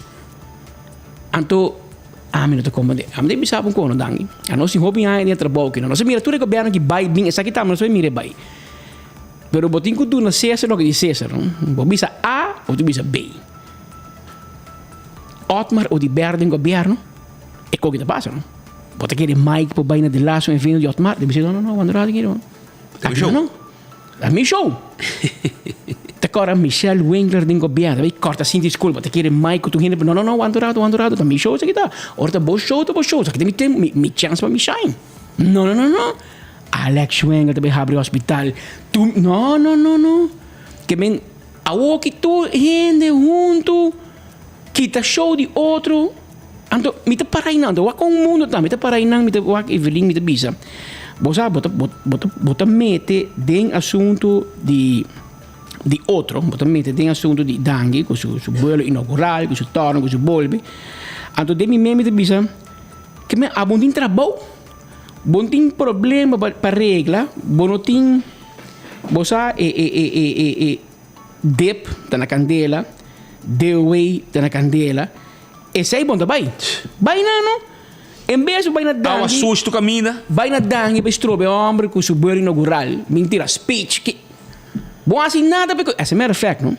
Anto ami no ta komprendé. Ami ta bisa bo un kono, Dangui. Anos tin hopi aña den e trabou aki. Nos a mira tur e gobièrnu ki bai bin, esaki tambe nos a mira e bai. Pero bo tin ku duna Cesar loke di Cesar, no? Bo bisa A, bo tin bisa B. Otmar Oduber den gobièrnu, e koki ta pasa, no? Bo ta kere Mike por bai na de laatste evento di Otmar? Di bisa, no, no, no, wandera aki no. Aki no, no. Ta mi show. Ta kòrda Michelle Winkler den gobièrnu. Ta bai kòrta sin diskulpa. Ta kere Mike ku tur hende. No, no, no, wanta un ratu, wanta un ratu. Ta mi show esaki ta. Ora ta bo show, ta bo show. Esaki ta mi tempu, mi, mi chèns pa mi shine. No, no, no, no. Alex Schwengle ta bai habri hospital. Tu, no, no, no, no. Ke men, awoki tur hende huntu kita show di otro. Anto mi ta para einan, anto wak kon mundu ta, mi ta para einan, mi ta wak Evelyn, mi ta bisa, bo sa bo ta bo ta bo ta mete den asuntu di di otro, bo ta mete den asuntu di Dangui ku su su buelo inaugural, ku su torno, ku su bolbe, anto den mi mente mi ta bisa, ke men abo no tin trabou, bo no tin problema pa pa regla, bo no tin, bo sa e e e e e. Dip ta na kandela. DOW ta na kandela. Esei bon ta bai. Bai nan no. En bes bai na Awa dangi. sushi tu kaminda. Bai na dangi pa strobe homber ku su buelo inaugural. Bin tira speech. Ki. Bon hasi nada pa e As a matter of fact no.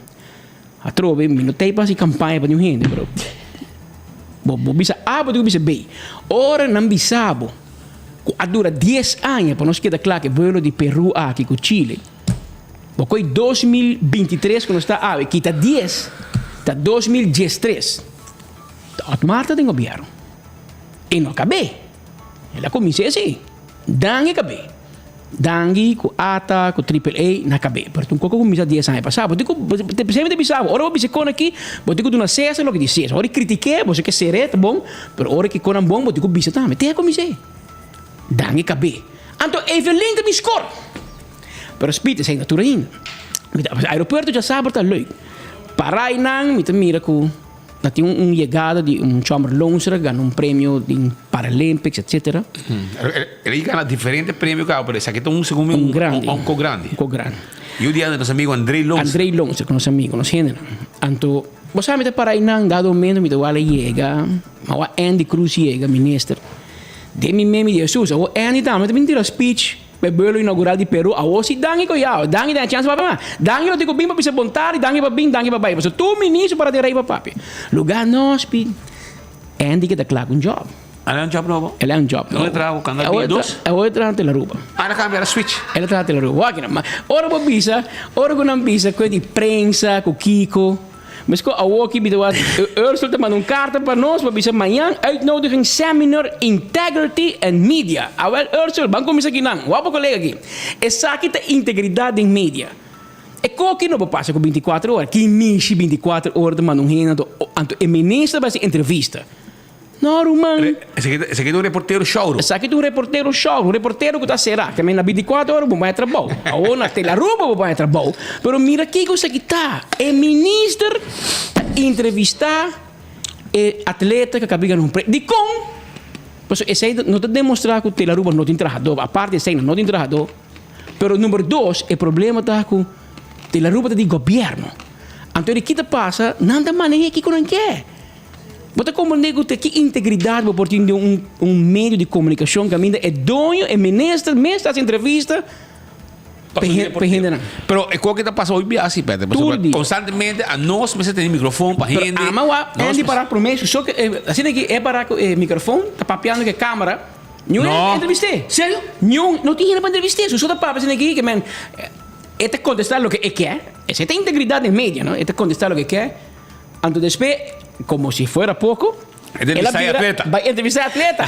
Atrobe mi no ta pa hasi kampaña pa niun hende pero bo bo bisa A bo tin ku bisa B. Ora nan bisa bo ku a dura dies aña pa nos keda kla ku e buelo di Peru aki ku Chile. Bo koe 2023 ku nos ta awe kita dies ta 2013. Ta Otmar ta den gobierno. E no kab'é. El a kumins'é si. Dangui kab'é. Dangui ku ata ku triple A na kab'é. Pero ta un koko kuminsá dies aña pasá. Bo tin ku semper ta bisa bo ora bo bisa kon aki bo tin ku duna Cesar loke di Cesar. Ora di kritik'é bo si ke ser'é ta bon pero ora ki konnan bon bo tin ku bisa tambe. Te a kumins'é. Dangui kab'é. Anto Evelyn ta bin skor. Pero spit esei no tur ainda. Mi ta aeropuerto djasabra ta leuk. Para einan mi ta mira ku na tin un yegada di un chomber Loonstra gana un premio den Paralympics etcetera. El a gana diferente premio kaba pero esaki ta un segun mi Un grandi. un ko grandi. Un ko grandi. Yu di nos amigo Andrey Loonstra. Andrey Loonstra ku nos amigo nos hendenan. Anto bo sa mi ta para einan dado momento mi ta wak yega mi wak Andy Cruz yega minister. Den mi meme di Jesus awor Andy tambe ta bin tira speech. P'e buelo inaugural di Peru awor si danki ku yao, danki den e chance pa papia. Danki lo tin ku bin pa bisa bon tardi, danki pa bin, danki pa bai. Pasobra tur ministro para den rei pa papia. Lugar nos pi Andy keda kla ku un job. El a un job nobo? El a un job nobo. Dónde traha ku Canal 22? Awor e traha na Telaruba. Ah, el a cambia, el a switch. El a traha na Telaruba. Wak nan. Ora bo bisa, ora ku nan bisa ku e di prensa, ku kiko. Mesco awoki mi ta wak Ursel ta manda un carta pa nos pa bisa mañan uitnodiging seminar integrity and media. Awel Ursel ban cuminsa kinan. Wak bo colega aki. Esaki ta integridad den media. E koki no por pasa cu binticuater ora. Ki mishi binticuater ora ta manda un hende anto anto e minister ta bay haci entrevista. No ruman. Esaki ta un reportero shouro. Esaki ta un reportero shouro, un reportero ku ta sera. Te men na bintikuater ora bo bai trabou. Awor na Telaruba bo bai trabou. Pero mira kiko esaki ta. E minister ta entrevista e atleta ku a kaba di gana un premio. Dikon? Pasobra esei no ta demostra ku Telaruba no tin trahadó. Aparte esei no tin trahadó. Pero number dos e problema ta ku Telaruba ta di gobièrnu. Anto di ki ta pasa nan ta maneh'é kiko nan ke. Bo ta komprendé ku ta ki integridat bo por tin den un un medio di komunikashon kaminda e doño, e minister mes ta hasi entrevista pa pa hendenan. Pero e koke ta pasa hopi bia asi, Peter, Tur pasobra dia. konstantemente anos mester tene mikrofon pa Pero hende. ama wak Nos Andy mester. para promé su so ke asina ki e para ku e mikrofon ta papiando ku e kamera niun No. hende entrevist'é. Serio? Niun no tin hende pa entrevist'é su so ta papia asina ki ke men e ta kontestá loke e ke esei ta integridat den media no e ta kontestá loke e ke. Anto despues, como si fuera poco, el a bira bai entrevista e atleta.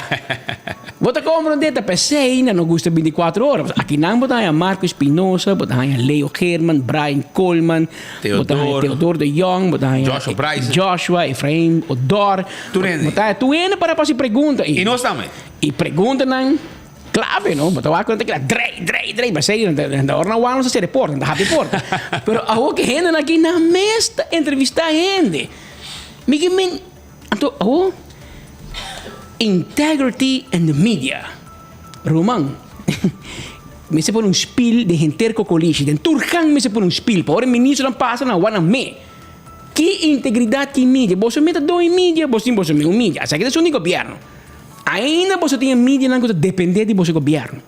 Bo ta comprende? Ta p'esei nan no gusta binticuatro ora. Aki nan bo ta haña Marco Espinosa, bo ta haña Leo Geerman, Brian Koolman, bo ta haña Theodor de Jong, bo ta haña Joshua Bryson. Joshua, Efrain Odor. Tur hende. Bo ta haña tur hende para pa hasi pregunta. I nos tambe. I preguntanan. Clave no, bo ta wak ku nan ta keda drei, drei, drei, pasei nan ta nan ta ora nan wak nos ta sera e porta, nan ta habri e porta. Pero awor ku hendenan aki nan mes ta entrevistá hende. Mi ke men, anto awor integrity in the media. Ruman, mester pone un spil den henter kokolishi, den tur gang mester pone un spil pa ora e ministronan pasa nan wak nan me. Ki integridat ki media? Boso me ta doi media, boso tin boso mes un media. Esaki ta esun di gobierno. Ainda boso tin e medianan ku ta dependé di boso gobièrnu.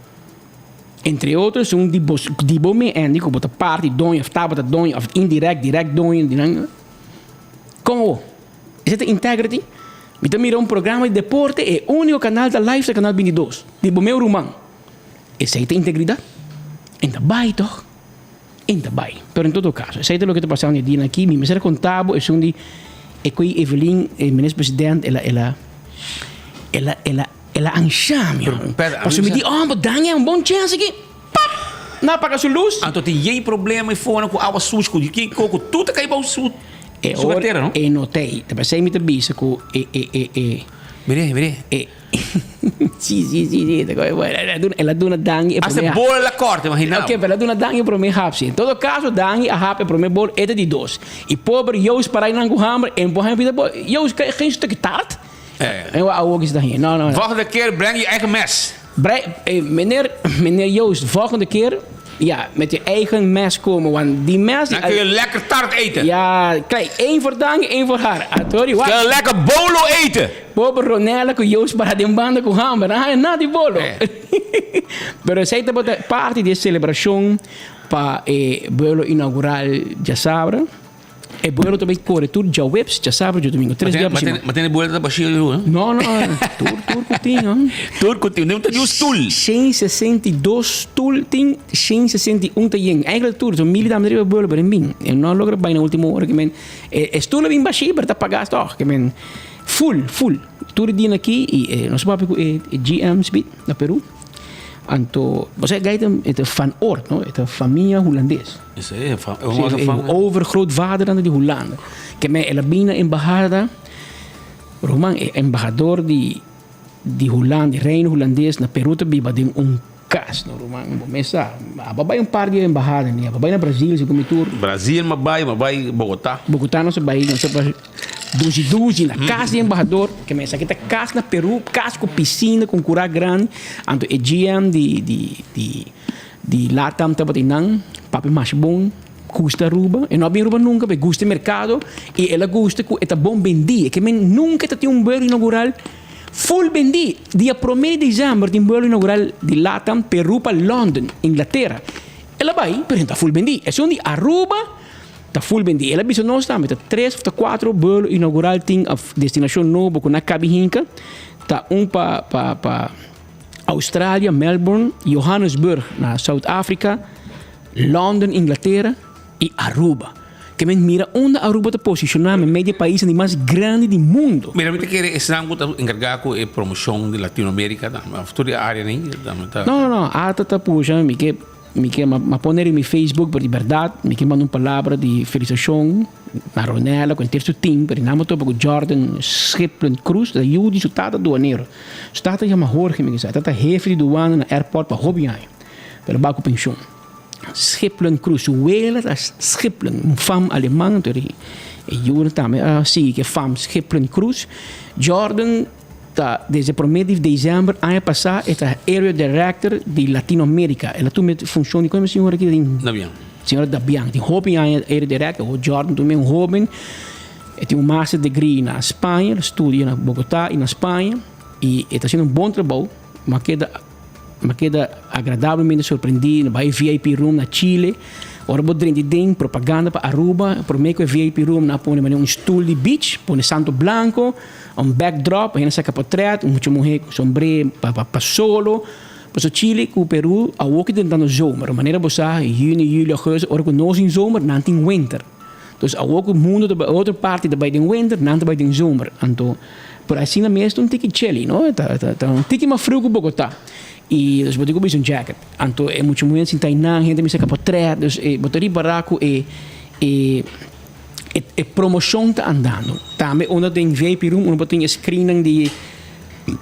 Entre otro esun di bos di bo mes Andy ku bo ta parti doño òf tabata doño òf indirèkt dirèkt doño di nan. Kon awor? Esei ta integrity? Mi ta mira un programa di deporte e úniko kanal ta live ta kanal bintidos di bo meu ruman. Esei ta integridat? E ta bai tòg. E ta bai. Pero en todo caso, esei ta loke ta pasando e dianan aki. Mi mester a conta bo esun di e koe Evelyn, e minister president, el a, el a, el a, el a, el a ansha mi. Pero, Pedro, a Pasobra mi mi di, oh, bo dan e un bon chance aki. Pap! Nan a paga su luz. Anto tin yei problema i fona ku awa sushi, ku kiko, ku tur ta kai bou su, E su ora cartera, no? e no t'ei. Ta p'esei mi ta bisa ku e, e, e, e. Mir'é, mir'é. E. Sí, sí, sí, sí. Ta koe bueno. El a duna, el a duna Dangui e Hasta promé. bola la corta, imagina. Ok, pero el a duna Dangui e promé hap, sí. En todo caso, Dangui a hap e promé bol, e ta di dos. I pober Joost para einan ku hamber, en por haña pida bol. Joost, krijg geen stukje taart? Eh. En wa awo ki ta haña. No, no, no. Volgende keer breng je eigen mes. Breng, eh, meneer, meneer Joost, volgende keer. Ja, met je eigen mes komen, want die mes... Dan kun je lekker taart eten. Ja, kijk, één voor Dank, één voor haar. Atori, Kun je lekker bolo eten. Pobre Ronella ku Joost para den banda ku hamber. Dan haña na di bolo. Pero esei tabata parti di e celebracion pa e buelo inaugural djasabra. E buelo ta bay core tur djaweps, djasabra, djadomingo. Tres dia pa siman. Ma tene buelo ta bashio yu, eh? No, no. Tur, tur ku tin, no. Tur ku tin. No ta ni un stoel. 162 stoel tin, 161 ta yen. Eigenlijk tur, so mili dame riba e buelo, pero en bin. E no a logra bay na ultimo ora ke men. E stoel a bin bashí, pero ta pagá tòg. Ke men full, full. Tur e dianan aki y nos papia cu e GM speed na Peru. Anto, bo sa e guy ta e ta van oort, no? E ta famia Hulandes. Esey e fa, e overgrootvader nan ta di Hulanda. Ke men el a bin na embahada, ruman e embahador di di Hulanda, di Reino Hulandes na Peru ta biba den un Kas no ruman bo mes sa. Aba bai un par di embahada ni aba bai na Brasil si ku mi tur. Brasil m'a bai, m'a bai Bogotá. Bogotá nos a bai nos a bai dushi dushi na kas di embahador ke mes aki ta kas na Peru kas ku pisina ku un kura grandi anto e GM di di di di Latam tabata einan papia masha bon gusta Aruba e no a bin Aruba nunka pero e gusta e merkado i el a gusta ku e ta bon bendí e ke men nunka e ta tin un buelo inaugural. Full bendí! Dia promé di desèmber tin buelo inaugural di Latam Peru pa London, Inglatera. El a bai, pero e no ta full bendí. Esun di Aruba ta full bendí. El a bisa nos tambe ta tres of ta kuater buelo inaugural tin of destinashon nobo ku na kabi hinka. Ta un pa pa pa Australia, Melbourne, Johannesburg na South Africa, London, Inglatera i Aruba. Ke men mira unda Aruba ta posishoná meimei di e paisnan di mas grandi di mundo. Mira, mi ta kere esnan ku ta enkargá ku e promoshon di Latinoamerika tambe, òf tur e áreanan ei tambe ta. No, no, no. Ata ta pusha, mi ke, mi ke, m'a pone riba mi Facebook, pero di bèrdat mi ke manda un palabra di felisashon na Ronella ku henter su team, pero nan bo topa ku Jordan Schiplen Cruz, ta yu di su tata duanero. Su tata yama Jorge, mi ke sa. E tata hefe di duana na airport pa hopi aña, pero a bai ku penshon. Schiplen Cruz, su wela ta Schiplen, un fam aleman, anto e yunan tambe a sigui ku e fam Schiplen Cruz. Jordan ta desde prome di december aña pasa e ta Area Director di Latino America. El a tuma e funcion di, como e señora aki tin? Dabian. Señora Dabian, tin hopi aña Area Director, Jordan tambe un hoben, e tin un master degree na Spaña, el a studia na Bogota y na Spaña y e ta haciendo un bon trabou, ma keda. Mi a keda agradablemente sorprendí, no bai VIP room na Chile. Ora bo drenta den, propaganda pa Aruba, promé ku e VIP room nan a pone manera un stul di beach, pone santo blanco, un backdrop, hende a saka potret, un mucha muhé ku sombré pa pa solo. Pasobra Chile ku Peru awor ki drentando zomer, manera bo sa juni, juli, augustus, ora ku nos tin zomer, nan tin winter. Dus awor ku mundu ta bai otro parti ta bai den winter, nan ta bai den zomer. Anto, pero asina mes ta un tiki chilly, no? Ta ta ta un tiki mas friu ku Bogotá. I dus bo tin ku bisa un jacket. Anto e mucha muhé sinta einan, hende mester kaba trèt. Dus e bo ta ripará ku e e e e promoshon ta andando. Tambe unda den VIP room unda bo tin e screennan di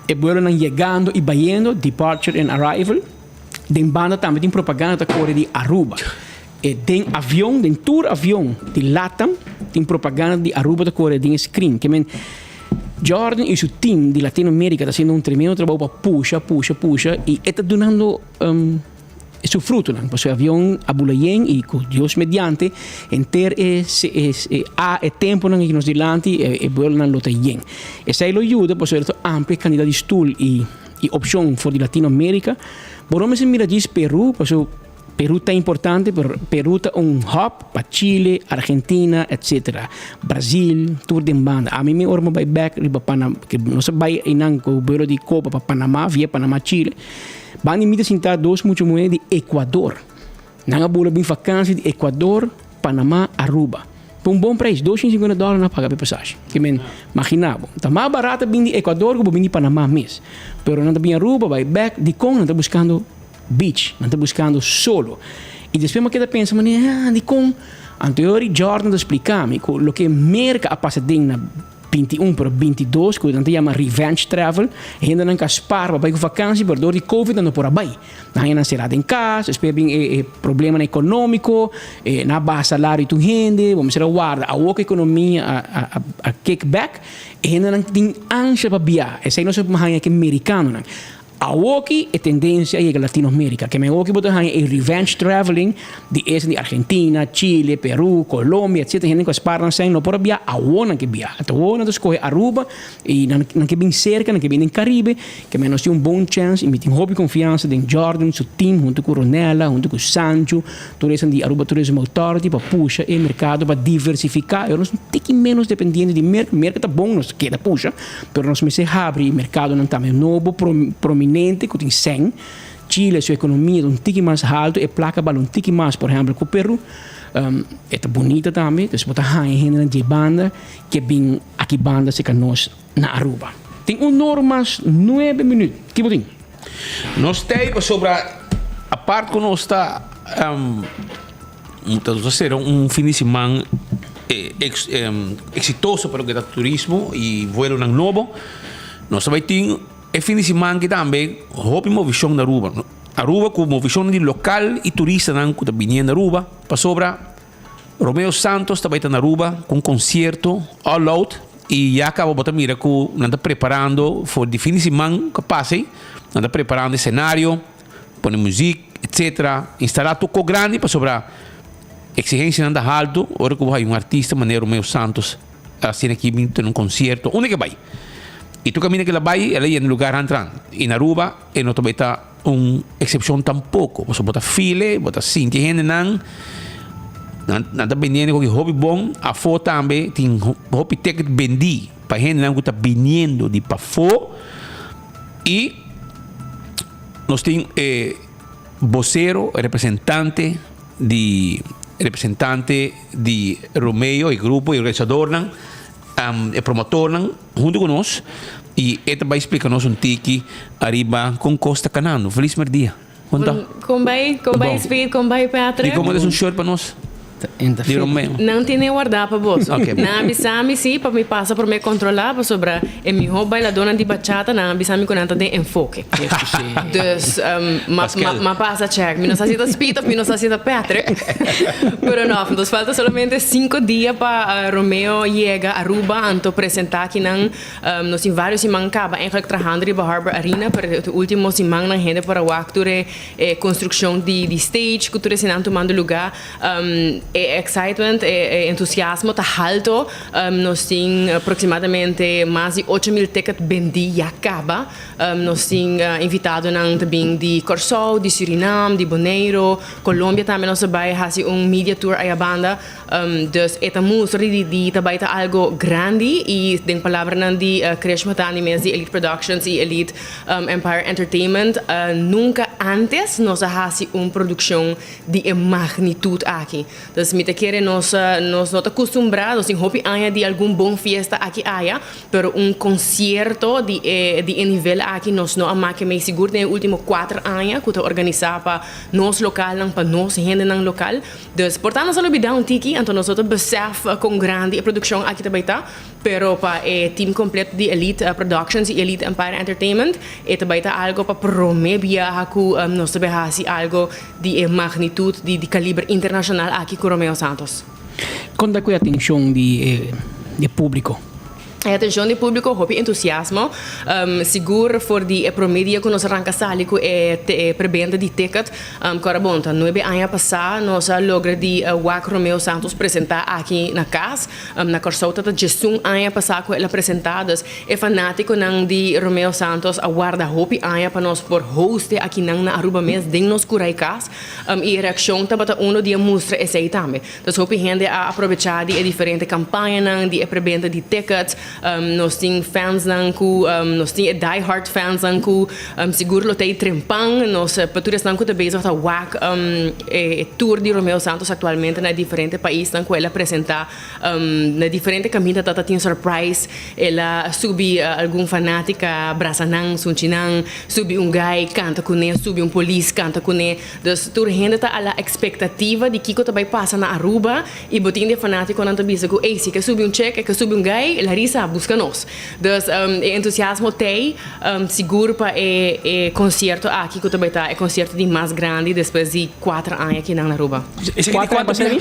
e buelonan yegando i bayendo, departure and arrival. Den banda tambe tin propaganda ta kore di Aruba. E den avion, den tur avion di Latam, tin propaganda di Aruba ta kore den e screen. Ke men Jordan y su team di Latino America ta haciendo un tremendo trabou pa pusha, pusha, pusha y e ta dunando su frutonan. Pasobra e avion a bula yen y cu Dios mediante henter e e a e temponan aki nos dilanti e buelonan lo ta yen. Esey lo yuda pasobra ta amplia e cantidad di stoel y y opcion for di Latino America. Bo no mester mira djis Peru pasobra. Peru ta importante, pero Peru ta un hub pa Chile, Argentina, etc. Brasil, tur den banda. Ami mi ora mi bai bek riba Panam, ke nos a bai einan ku buelo di Copa pa Panama, via Panama Chile. Banda di mi ta sinta dos mucha muhé di Ecuador. Nan a bula bin vakansi di Ecuador, Panama, Aruba. Pa un bon prijs, 250 dòler nan a paga pa e pasashi. Ke men, magina bo. Ta mas barato bin di Ecuador ku bo bin di Panama mes. Pero nan ta bin Aruba, bai bek, dikon nan ta buskando Beach, nan ta buskando solo. I despues mi a keda pensa manera, ah, dikon? Anto e ora Jordan ta splika mi ku loke Merka a pasa den na 21 pero 22 ku nan ta yama revenge travel, hendenan ka spar pa bai ku vakansi pero dor di covid nan no por a bai. Nan haña nan sera den kas, despues a bin e problemanan ekonómiko, nan a baha salario di tur hende, bo mester a warda. Awor ku ekonomia a a kick back, e hendenan tin ansha pa bia. Esei nos a haña ku e merikanonan. Awoki e tendencia a yega Latino America. Ke men awoki bo ta haña e revenge traveling di esnan di Argentina, Chile, Peru, Colombia etc. Hende ku a spar nan sèn no por a biaha, awo nan ke biaha. Anto awo nan ta skohe Aruba i nan nan ke bin serka, nan ke bin den Caribe. Ke men nos tin un bon chèns i mi tin hopi konfiansa den Jordan, su team huntu ku Ronella, huntu ku Sancho, tur esnan di Aruba Tourism Authority pa pusha e merkado pa diversifiká. E ora nos un tiki ménos dependiente di Merka. Merka ta bon, nos keda pusha. Pero nos mester habri mercadonan tambe nobo, prominente cu tin sèn. Chile su economia ta un tiki mas halto, e placa bal un tiki mas, por ehempel, cu Peru. E ta bunita tambe, dus bo ta haña hendenan dje banda ke bin aki banda cerca nos na Aruba. Tin un or mas nuebe minuut. Ki bo tin? Nos tei pasobra apart cu nos ta. Ta sera un fin di siman eksitoso pa loke ta turismo i vuelonan nobo. Nos ta bai tin e fin di siman aki tambe hopi movishon na Aruba. Aruba ku movishon di lokal i turistanan ku ta biniendo Aruba pasobra Romeo Santos ta bai ta na Aruba ku un konsierto all out i ya kaba bo ta mira ku nan ta preparando for di fin di siman ku a pasa ei nan ta preparando e senario. Pone muziek etcetera Instalá toko grandi pasobra exigencianan ta halto ora ku bo hay un artista manera Romeo Santos asina aki bin tene un concierto unda ke bai y tur caminda ke el a bai el a yena lugar hantran y na Aruba e no ta bai ta un excepcion tampoco pasobra bo ta feel bo ta sinti e hendenan nan ta bendiendo koki hopi bon afo tambe tin hopi ticket bendi pa hendenan ku ta biniendo di pafo y. Nos tin e bosero, e representante di representante di Romeo, e grupo, e organisadornan, e promotornan hunto ku nos i e ta bai splika nos un tiki ariba kon kos ta kanando. Felis merdia. Kon ta? Kon bai? Kon bai Speed? Kon bai Patrick? Di komo ta esun shirt pa nos? Di Romeo. Nan tene wardá pa boso. Nan a bisa mi sí pa mi pasa promé kontrolá pasobra e mihó bailadónan di bachata nan a bisa mi ku nan ta den enfoke. Dus m'a pasa chèk. Mi no sa si ta Speed òf mi no sa si ta Patrick. Pero nò, nos falta solamente sinku dia pa Romeo yega Aruba anto presentá akinan. Nos tin vários siman kaba eigenlijk trahando riba Harbor Arena pero e último simannan hende por a wak tur e konstrukshon di stage ku tur eseinan tumando lugá. E excitement, e entusiasmo ta halto. Nos tin aproximadamente mas di 8000 ticket bendi ya caba. Nos tin invitadonan ta bin di Corsou, di Surinam, di Boneiro, Colombia tambe nos ta bay haci un media tour aya banda. Dus e ta mustra di di ta bay ta algo grandi y den palabranan di Krish Matani mes di Elite Productions y Elite Empire Entertainment, nunca antes nos a haci un produccion di e magnitud aki. Dus mi ta kere nos nos no ta kustumbrá, nos tin hopi aña di algun bon fiesta aki aya, pero un konsierto di e di e nivel aki nos no a make mei sigur den e ultimo kuater aña ku ta organisá pa nos lokalnan, pa nos hendenan lokal. Dus por ta nos a lubidá un tiki, anto nos no ta besèf kon grandi e produkshon aki ta bai ta. Pero pa e team completo di Elite Productions y Elite Empire Entertainment e ta bay ta algo pa prome biaha cu nos ta bay haci algo di e magnitud di di caliber internacional aki cu Romeo Santos. Con ta cu e atencion di e publico? E atencion di publico hopi entusiasmo, sigur for di e prome dia cu nos a ranca sali cu e prebenta di ticket. Cora bon ta nuebe aña pasa nos a logra di wak Romeo Santos presenta aki na cas. Na Kòrsou ta ta djesun aña pasá ku el a presentá, dus e fanátikonan di Romeo Santos a warda hopi aña pa nos por hoste akinan na Aruba mes den nos Kurai Kas i e reakshon tabata uno di a mustra esei tambe. Dus hopi hende a aprovechá di e diferente kampañanan, di e prebenta di tickets. Nos tin fansnan ku nos tin e die hard fansnan ku sigur lo ta ei trempan. Nos pa tur esnan ku ta bezig ta wak e tour di Romeo Santos aktualmente na e diferente paisnan ku el a presentá na diferente kaminda ta ta tin surprise. El a subi algun fanatika brasa nan, sunchi nan, subi un guy kanta kuné, subi un polis kanta kuné. Dus tur hende ta a la ekspektativa di kiko ta bai pasa na Aruba i bo tin di e fanatikonan ta bisa ku ey si ke subi un chek, e ke subi un guy, Larissa. sa, buska nos. Dus e entusiasmo t'ei sigur pa e e konsierto aki ku ta bai ta e konsierto di mas grandi despues di kuater aña kinan na Aruba. Kuater aña pasa mi?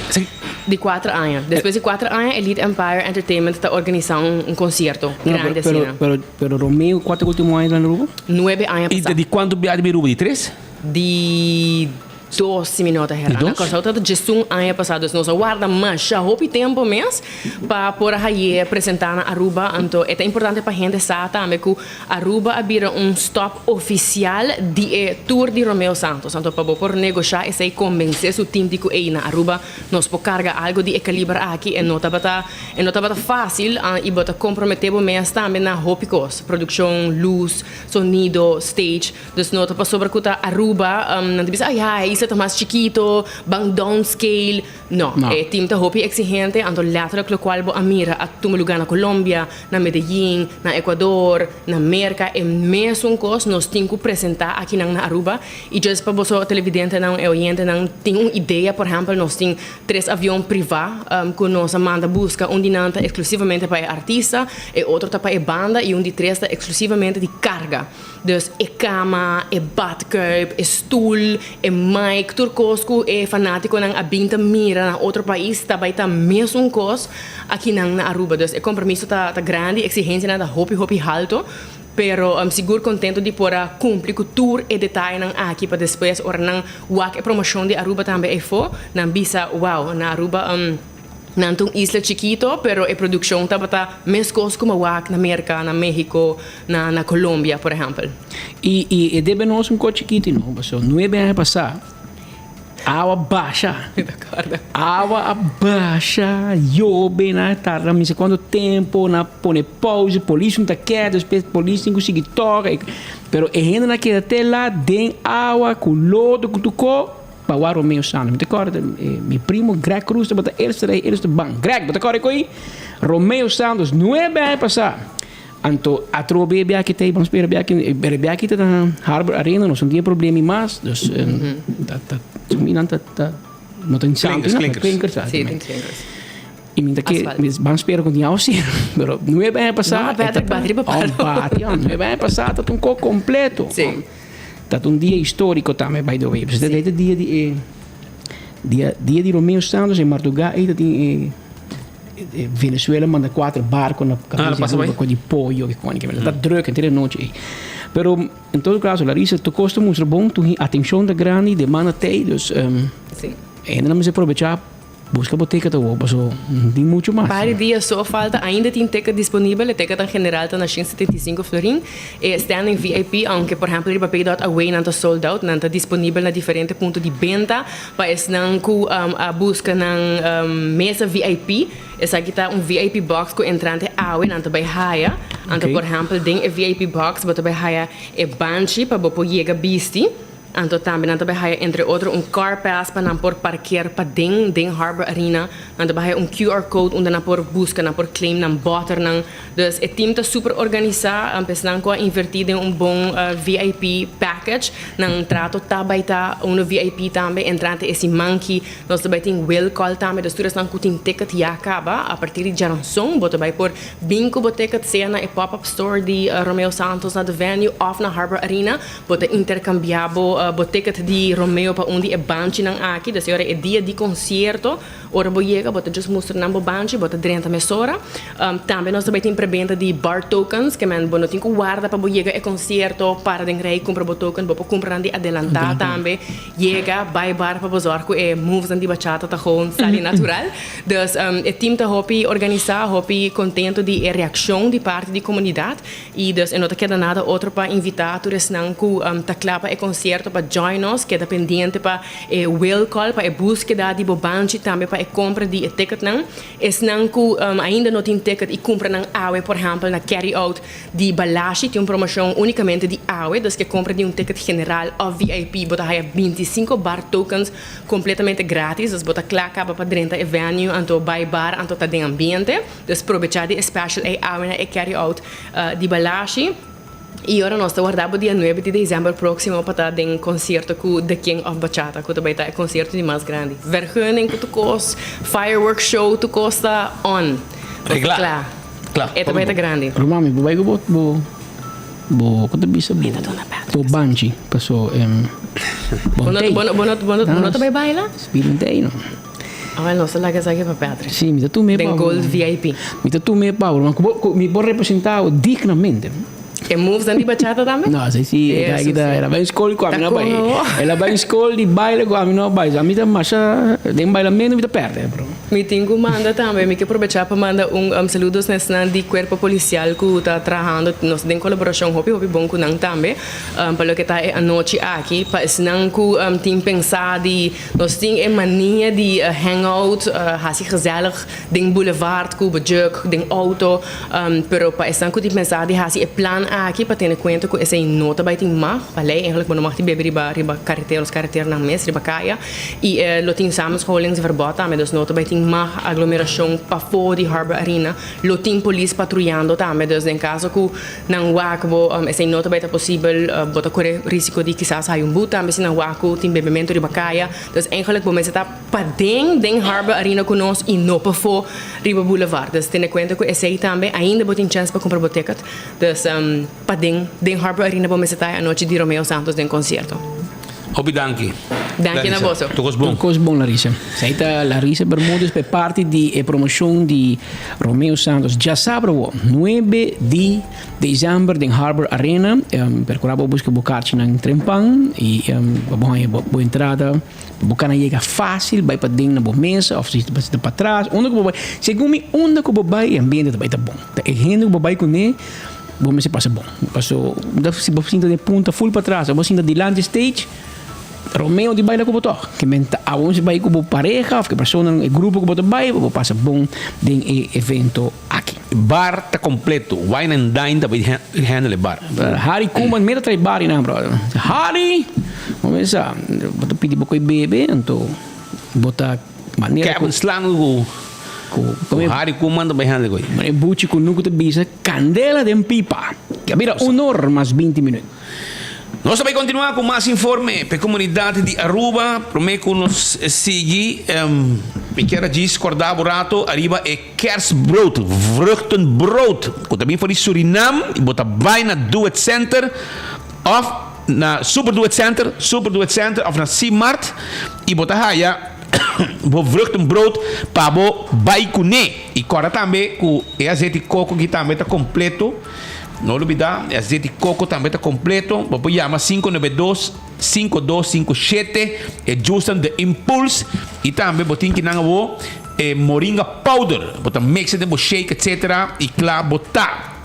Di kuater aña. Despues di kuater aña Elite Empire Entertainment ta organisá un konsierto grandi asina. Pero pero Romeo kuater ultimo aña ta na Aruba? Nuebe aña I pasá. di kuantu biaha di Aruba? Di tres? Di dos si mi no ta Di herá. Na dos? Kòrsou ta djesun aña pasá dus nos a warda masha hopi tempu mes pa por a haye presentá na Aruba. Anto e ta importante pa hende sa tambe ku Aruba a bira un stòp ofisial di e tour di Romeo Santos. Anto pa bo por negoshá esei kombensé su tim di ku ey na Aruba nos por karga algu di e kaliber aki e no tabata e no tabata fásil i bo ta komprometé bo mes tambe na hopi kos, produkshon, lus, sonido, stage. Dus no ta pasobra ku ta Aruba, nan ta bisa, ay e isla ta mas chikito, ban downscale. No, e team ta hopi exigente, anto letterlijk lokual bo a mira a tuma luga na Colombia, na Medellin, na Ecuador, na Merka, e mesun kos nos tin ku presenta akinan na Aruba. I just pa boso televidentenan e oyentenan tin un idea, por ehempel nos tin tres avion priva ku nos a manda buska, un di nan ta eksklusivamente pa e artista, e otro ta pa e banda i un di tres ta eksklusivamente di karga. Dus e kama, e badkuip, e stul, e mic, tur kos ku e fanatikonan a bin ta mira na otro pais ta bai ta mesun kos akinan na Aruba. Dus e kompromiso ta ta grandi, eksigensianan ta hopi hopi halto, pero sigur kontento di por a kumpli ku tur e detayenan aki pa despues ora nan wak e promoshon di Aruba tambe eyfo, nan bisa, wow, na Aruba. Nan ta un isla chikito, pero e produccion tabata mescos como wak na Merca, na Mexico, na na Colombia, por ehempel. I i e debe nos un kos chikito no, pasobra nuebe aña pasá awa basha. Mi ta acorda. Awa a basha, yobe, nan a tarda mi sa cuanto tempo, nan a pone pauze, polis no ta keda, despues polis tin cu sigui toca, pero e hendenan a keda te la den awa cu lodo cu tur cos. Pa wak Romeo Santos. Mi ta kòrda mi primo Greg Cruz tabata eerste rij, eerste bank. Greg, bo ta kòrda koe? Romeo Santos, nuebe aña pasá. Anto atrobe e biaha ta ei, ban spera biaha aki, pero e biaha aki ta na Harbor Arena, nos no tin e problema mas. Dus ta ta mi nan ta ta no ta Klinkers, klinkers. Klinkers, Sí, tin klinkers. I mi ta ke, mi ban spera ku tin awa sero. Pero nuebe aña pasá. No, Patrick, bati riba palo. Oh, bati, nuebe aña pasá ta un kos kompleto. Sí. Ta un dia historico tambe by the way. Pues ta e dia di e dia dia di Romeo Santos e mardugá ei ta tin e e Venezuela manda kuater barco na Ah, pasa bai. ku di pollo ki koni ki ta druk henter e nochi ei. Pero en todo caso Larissa tur kos ta mustra bon tur atencion ta grandi demanda t'ei dus Sí. hende nan mester probecha. Busca bo ticket awor paso no tin mucho mas. Par di dia so falta, ainda tin ticket disponibel, e ticket en general ta na 175 florin. E standing VIP, aunke por ehempel riba pay dot away nan ta sold out, nan ta disponibel na diferente punto di benta pa esnan ku a busca nan mesa VIP. Esaki ta un VIP box ku entrante awe nan ta bai haya. Anto por ehempel den e VIP box bo ta bai haya e banchi pa bo por yega bisti. Anto tambe nan ta bai haya entre otro un car pass pa nan por parkeer paden den Harbor Arena. Nan ta bai haya un QR code unda nan por busca, nan por claim nan botternan. Dus e team ta super organisa, esnan cu a inverti den un bon VIP package, nan trato ta bai ta uno VIP tambe. Entrante e siman ki nos ta bai tin will call tambe, dus tur esnan cu tin ticket ya caba a partir di djaranson bo ta bai por bin cu bo ticket sea na e pop up store di Romeo Santos na The Venue of na Harbor Arena. Bo ta interkambiá bo bo ticket di Romeo pa un di e banchinan aki. Dus e ora e dia di konsierto, ora bo yega bo ta just mustra nan bo banchi, bo ta drenta mesora. Tambe nos ta bai tin prebenta di bar tokens, ke men bo no tin ku warda pa bo yega e konsierto, para den rei kumpra bo token, bo por kumpra nan di adelantá tambe. Yega, bai bar pa bo zòrg ku e movesnan di bachata ta gewoon sali natural. Dus e team ta hopi organisá, hopi kontento di e reakshon di parti di komunidat. I dus e no ta keda nada otro pa invitá tur esnan ku ta kla pa e konsierto pa join nos. Keda pendiente pa e will call, pa e búskeda di bo banchi, tambe pa e kompra di e ticketnan. Esnan ku ainda no tin ticket i kumpra nan awe, por ehèmpel na carry out di Balashi tin un promoshon únikamente di awe. Dus ke kompra di un ticket general òf VIP bo ta haya bintisinko bar tokens kompletamente grátis. Dus bo ta kla kaba pa drenta e venue anto bai bar anto ta den ambiente. Dus probechá di e special ei awe na e carry out di Balashi y ora nos ta warda bo dia nuebe di december proximo pa ta den concierto cu The King of Bachata cu ta bay ta e concierto di mas grandi. Vergunning cu tur cos, fireworks show tur cos ta on. Nos ta Regla. cla. Kla. E ta bai ta grandi. Ruman mi bo bai ku bo bo bo ku ta bisa bo bo banchi paso bo no bo no bo no ta bai baila? Speed no tei no. Awel nos ta laga esaki pa Patrick. Si mi ta tuma e Den pa gold VIP. Mi ta tuma e pa ruman ku bo ku mi por representa bo dignamente. E moves nan di bachata tambe? No, esei si, e Eso aki ta, si. el a bai skol ku ami Ta no a bai. kon awo. El a bai skol di baile ku ami no a bai. So ami ta masha den bailamento mi ta pèrdè, bro. Mi tin ku manda tambe, mi ke probechá pa manda un saludos na esnan di Kuerpo Polisial ku ta trahando, nos ta den kolaborashon hopi hopi bon ku nan tambe, pa loke ta e anochi aki, pa esnan ku tin pensá di, nos tin e mania di hangout, hasi gezellig den boulevard ku bo juk, den outo, Pero pa esnan ku tin pensa di hasi e plan aki pa tene kuenta ku esei no ta bai tin mag, pa lei eigenlijk bo no mag tin bebe riba riba karetera, nos kareteranan mes riba kaya i e lo tin samenscholingsverbod tambe dus no ta bai tin mag aglomerashon pafó di Harbor Arena, lo tin polis patruyando tambe dus den kaso ku nan wak bo esei no ta bai ta posibel bo ta kore risiko di kisas hay un but tambe si nan wak ku tin bebementu riba kaya dus eigenlijk bo mester ta Paden den Harbor Arena ku nos i no pafó riba Boulevard. Dus tene kuenta ku esei tambe. Ainda bo tin chèns pa kumpra bo ticket. Dus paden den Harbor Arena bo mester ta e anochi di Romeo Santos den konsierto. Hopi danki. Danki na boso. Tur kos bon. Tur kos bon Larissa. Esei ta Larissa Bermudez pa e parti di e promoshon di Romeo Santos djasabra awo nuebe di December den Harbor Arena. Percura bo busca bo karchinan trempan i pa bo haña bo entrada. Bo kana yega fácil bai paden na bo mesa of si bo ta patras, unda ku bo bai. Segun mi unda ku bo bai e ambiente ta bai ta bon. Ta e hende ku bo bai kuné bo mester pasa bon. Paso si bo sinta den punta ful patras of bo sinta dilanti stage, Romeo di baila ku bo tòg. Ke men ta abo mester bai ku bo pareha of ku e personanan, e grupo ku bo ta bai pa bo pasa bon den e evento aki. Bar ta completo, wine and dine ta bay handle e bar. Harry Koeman mira trae bar einan brother. Harry! Bo mesa bo ta pidi bo koe bebe anto bo ta manera Kevin Slango ku ku Harry Koeman ta bay handle koe. Manera buchi ku nuku ta bisa kandela den pipa. Ke a bira unor mas 20 minuut. Nos ta bay continua cu mas informe p'e comunidad di Aruba. Prome cu nos sigui, mi kier a djis corda bo rato ariba e kerstbrood, vruchtenbrood, cu ta bin for di Surinam y bo ta bay na Do It Center of na Super Do It Center, Super Do It Center of na C-Mart y bo ta haya bo vruchtenbrood pa bo bay cune. Y corda tambe cu e azeti coco aki tambe ta completo. No lubida, e azeti coco tambe ta completo. Bo por yama 592 5257, e juicenan de Impulse y tambe bo tin kinan awo e moringa powder. Bo ta mixe den bo shake etc. Y cla bo ta.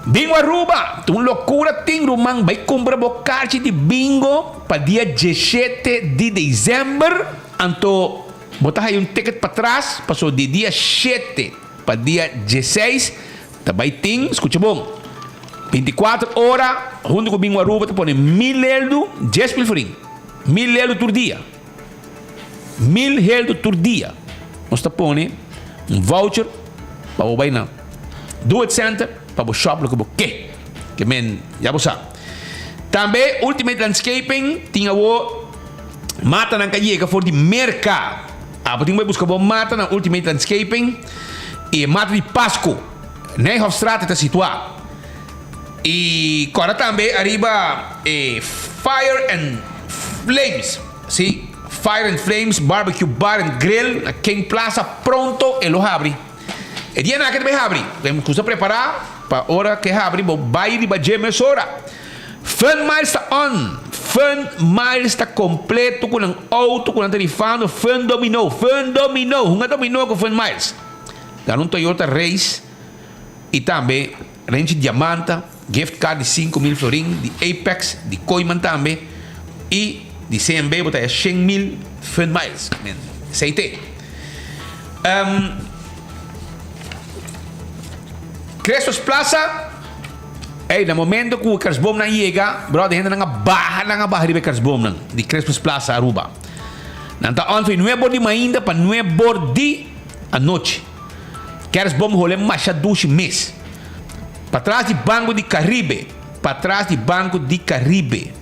Bingo Aruba! Ta un locura tin ruman bay cumpra bo carchi di bingo pa dia 17 di december anto bo ta haya un ticket patras paso di dia 7 Pa dia dieseis ta bai tin, skucha bon, bintikuater ora huntu ku Bingo Aruba ta pone mil heldu, 10,000 florin, mil heldu tur dia, mil heldu tur dia nos ta pone un voucher pa bo bai na Do It Center pa bo shop loke bo ke, ke men ya bo sa. Tambe Ultimate Landscaping tin awo matanan ka yega for di Merka. Abo tin bai buska bo mata na Ultimate Landscaping y e mata di Pasco, Nijhofstraat e ta situa. Y corda tambe ariba e Fire and Flames, si, Fire and Flames Barbecue Bar and Grill na King Plaza pronto e lo habri. E dianan aki ta bai habri, den cusa prepara pa ora ke habri bo bai riba dje mesora. Fun Miles ta on! Fun Miles ta completo cu nan auto cu nan ta rifando Fun Domino! Fun Domino! Hunga domino cu Fun Miles! Gana un Toyota Race y tambe renchi diamanta, gift card di 5000 florin di Apex, di Kooyman tambe y di CMB bo ta haya 100,000 Fun Miles. Esey te. Christmas Plaza. Ey, na momento cu e kerstboomnan yega, brother, hendenan a baha, nan a baha riba e kerstboomnan di Christmas Plaza Aruba. Nan ta on for nuebe or di mainta pa nuebe or di anochi. Kerstboom hole masha dushi mes. Patras di Banco di Caribe, patras di Banco di Caribe.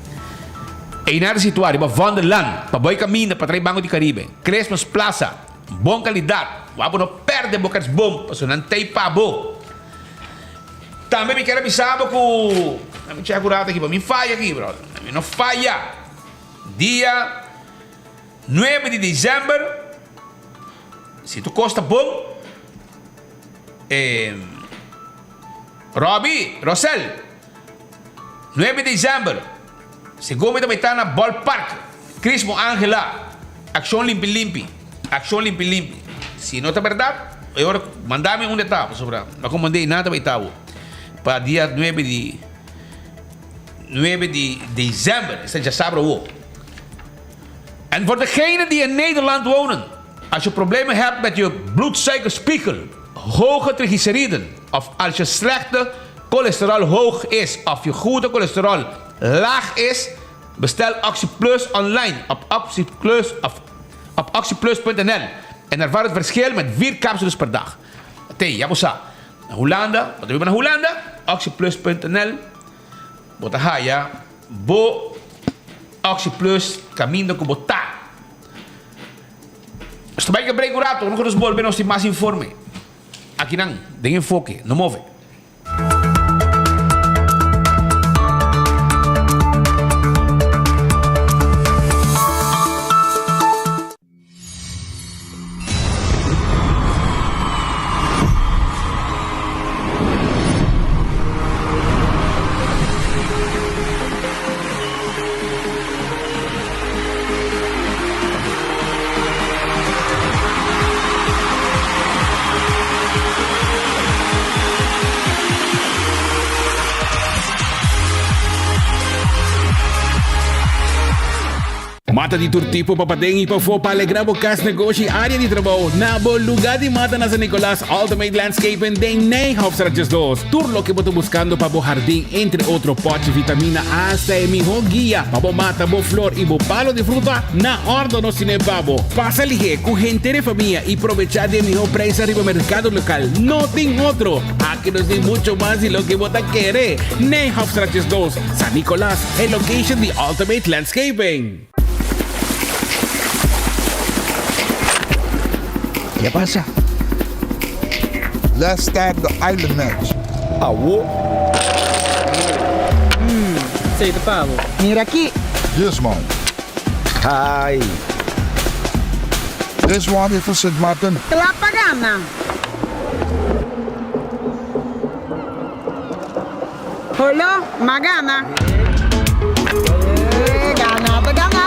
Eynan ta situa riba Vondellaan, pa boy caminda patras di Banco di Caribe. Christmas Plaza, bon calidad. Wak bo no perde bo kerstboom, pasobra nan t'ei pa bo. Tambe mi kier a bisa bo ku, mi check un rato aki pa mi faya aki brother, mi no faya. Dia nuebe di december, si tur kos ta bon, e Robbie, Rosel, nuebe di december, segun mi ta bai ta na Ballpark, Crismo Angela, Akshon Limpi Limpi, Akshon Limpi Limpi. Si no ta berdad, e ora manda mi unda ta, pasobra mi a komand'é i nan ta bai ta awo pa dia nuebe di nuebe di december, esta djasabra awo. En voor degenen die in Nederland wonen, als je problemen hebt met je bloedsuikerspiegel, hoge triglyceriden of als je slechte cholesterol hoog is of je goede cholesterol laag is, bestel OxyPlus online op oxyplus of op oxyplus.nl en ervaar het verschil met vier capsules per dag. Te, ya bo sa. Na Hulanda, bo ta biba na Hulanda, oxyplus.nl bo ta haya bo OxyPlus caminda cu bo ta. Nos ta bai ke break un rato, ora cu nos bolbe nos tin mas informe. Akinan, den Enfoke, no move. Mata di tur tipo pa paden y pafó pa alegra bo cas, negoshi y area di trabou. Na bo lugar di mata na San Nicolas, Ultimate Landscaping den Nijhofstraat 2. Tur loke bo ta buscando pa bo hardin, entre otro potje, vitamina hasta e miho guia pa bo mata bo flor y bo palo di fruta, na ordo nos tine pa bo. Pasa lihe cu henter e famia y probecha di e miho prijs ariba mercado local. No tin otro! Aki nos tin mucho mas di loke bo ta kere. Nijhofstraat 2, San Nicolas, e location di Ultimate Landscaping. Ke pasa? Let's start the island match. Awo. Hmm, esei ta pa bo. Mira aki. This one. Hai. This one is for Sint Maarten. Kla pa gana. Holo, m'a gana. Gana ta gana.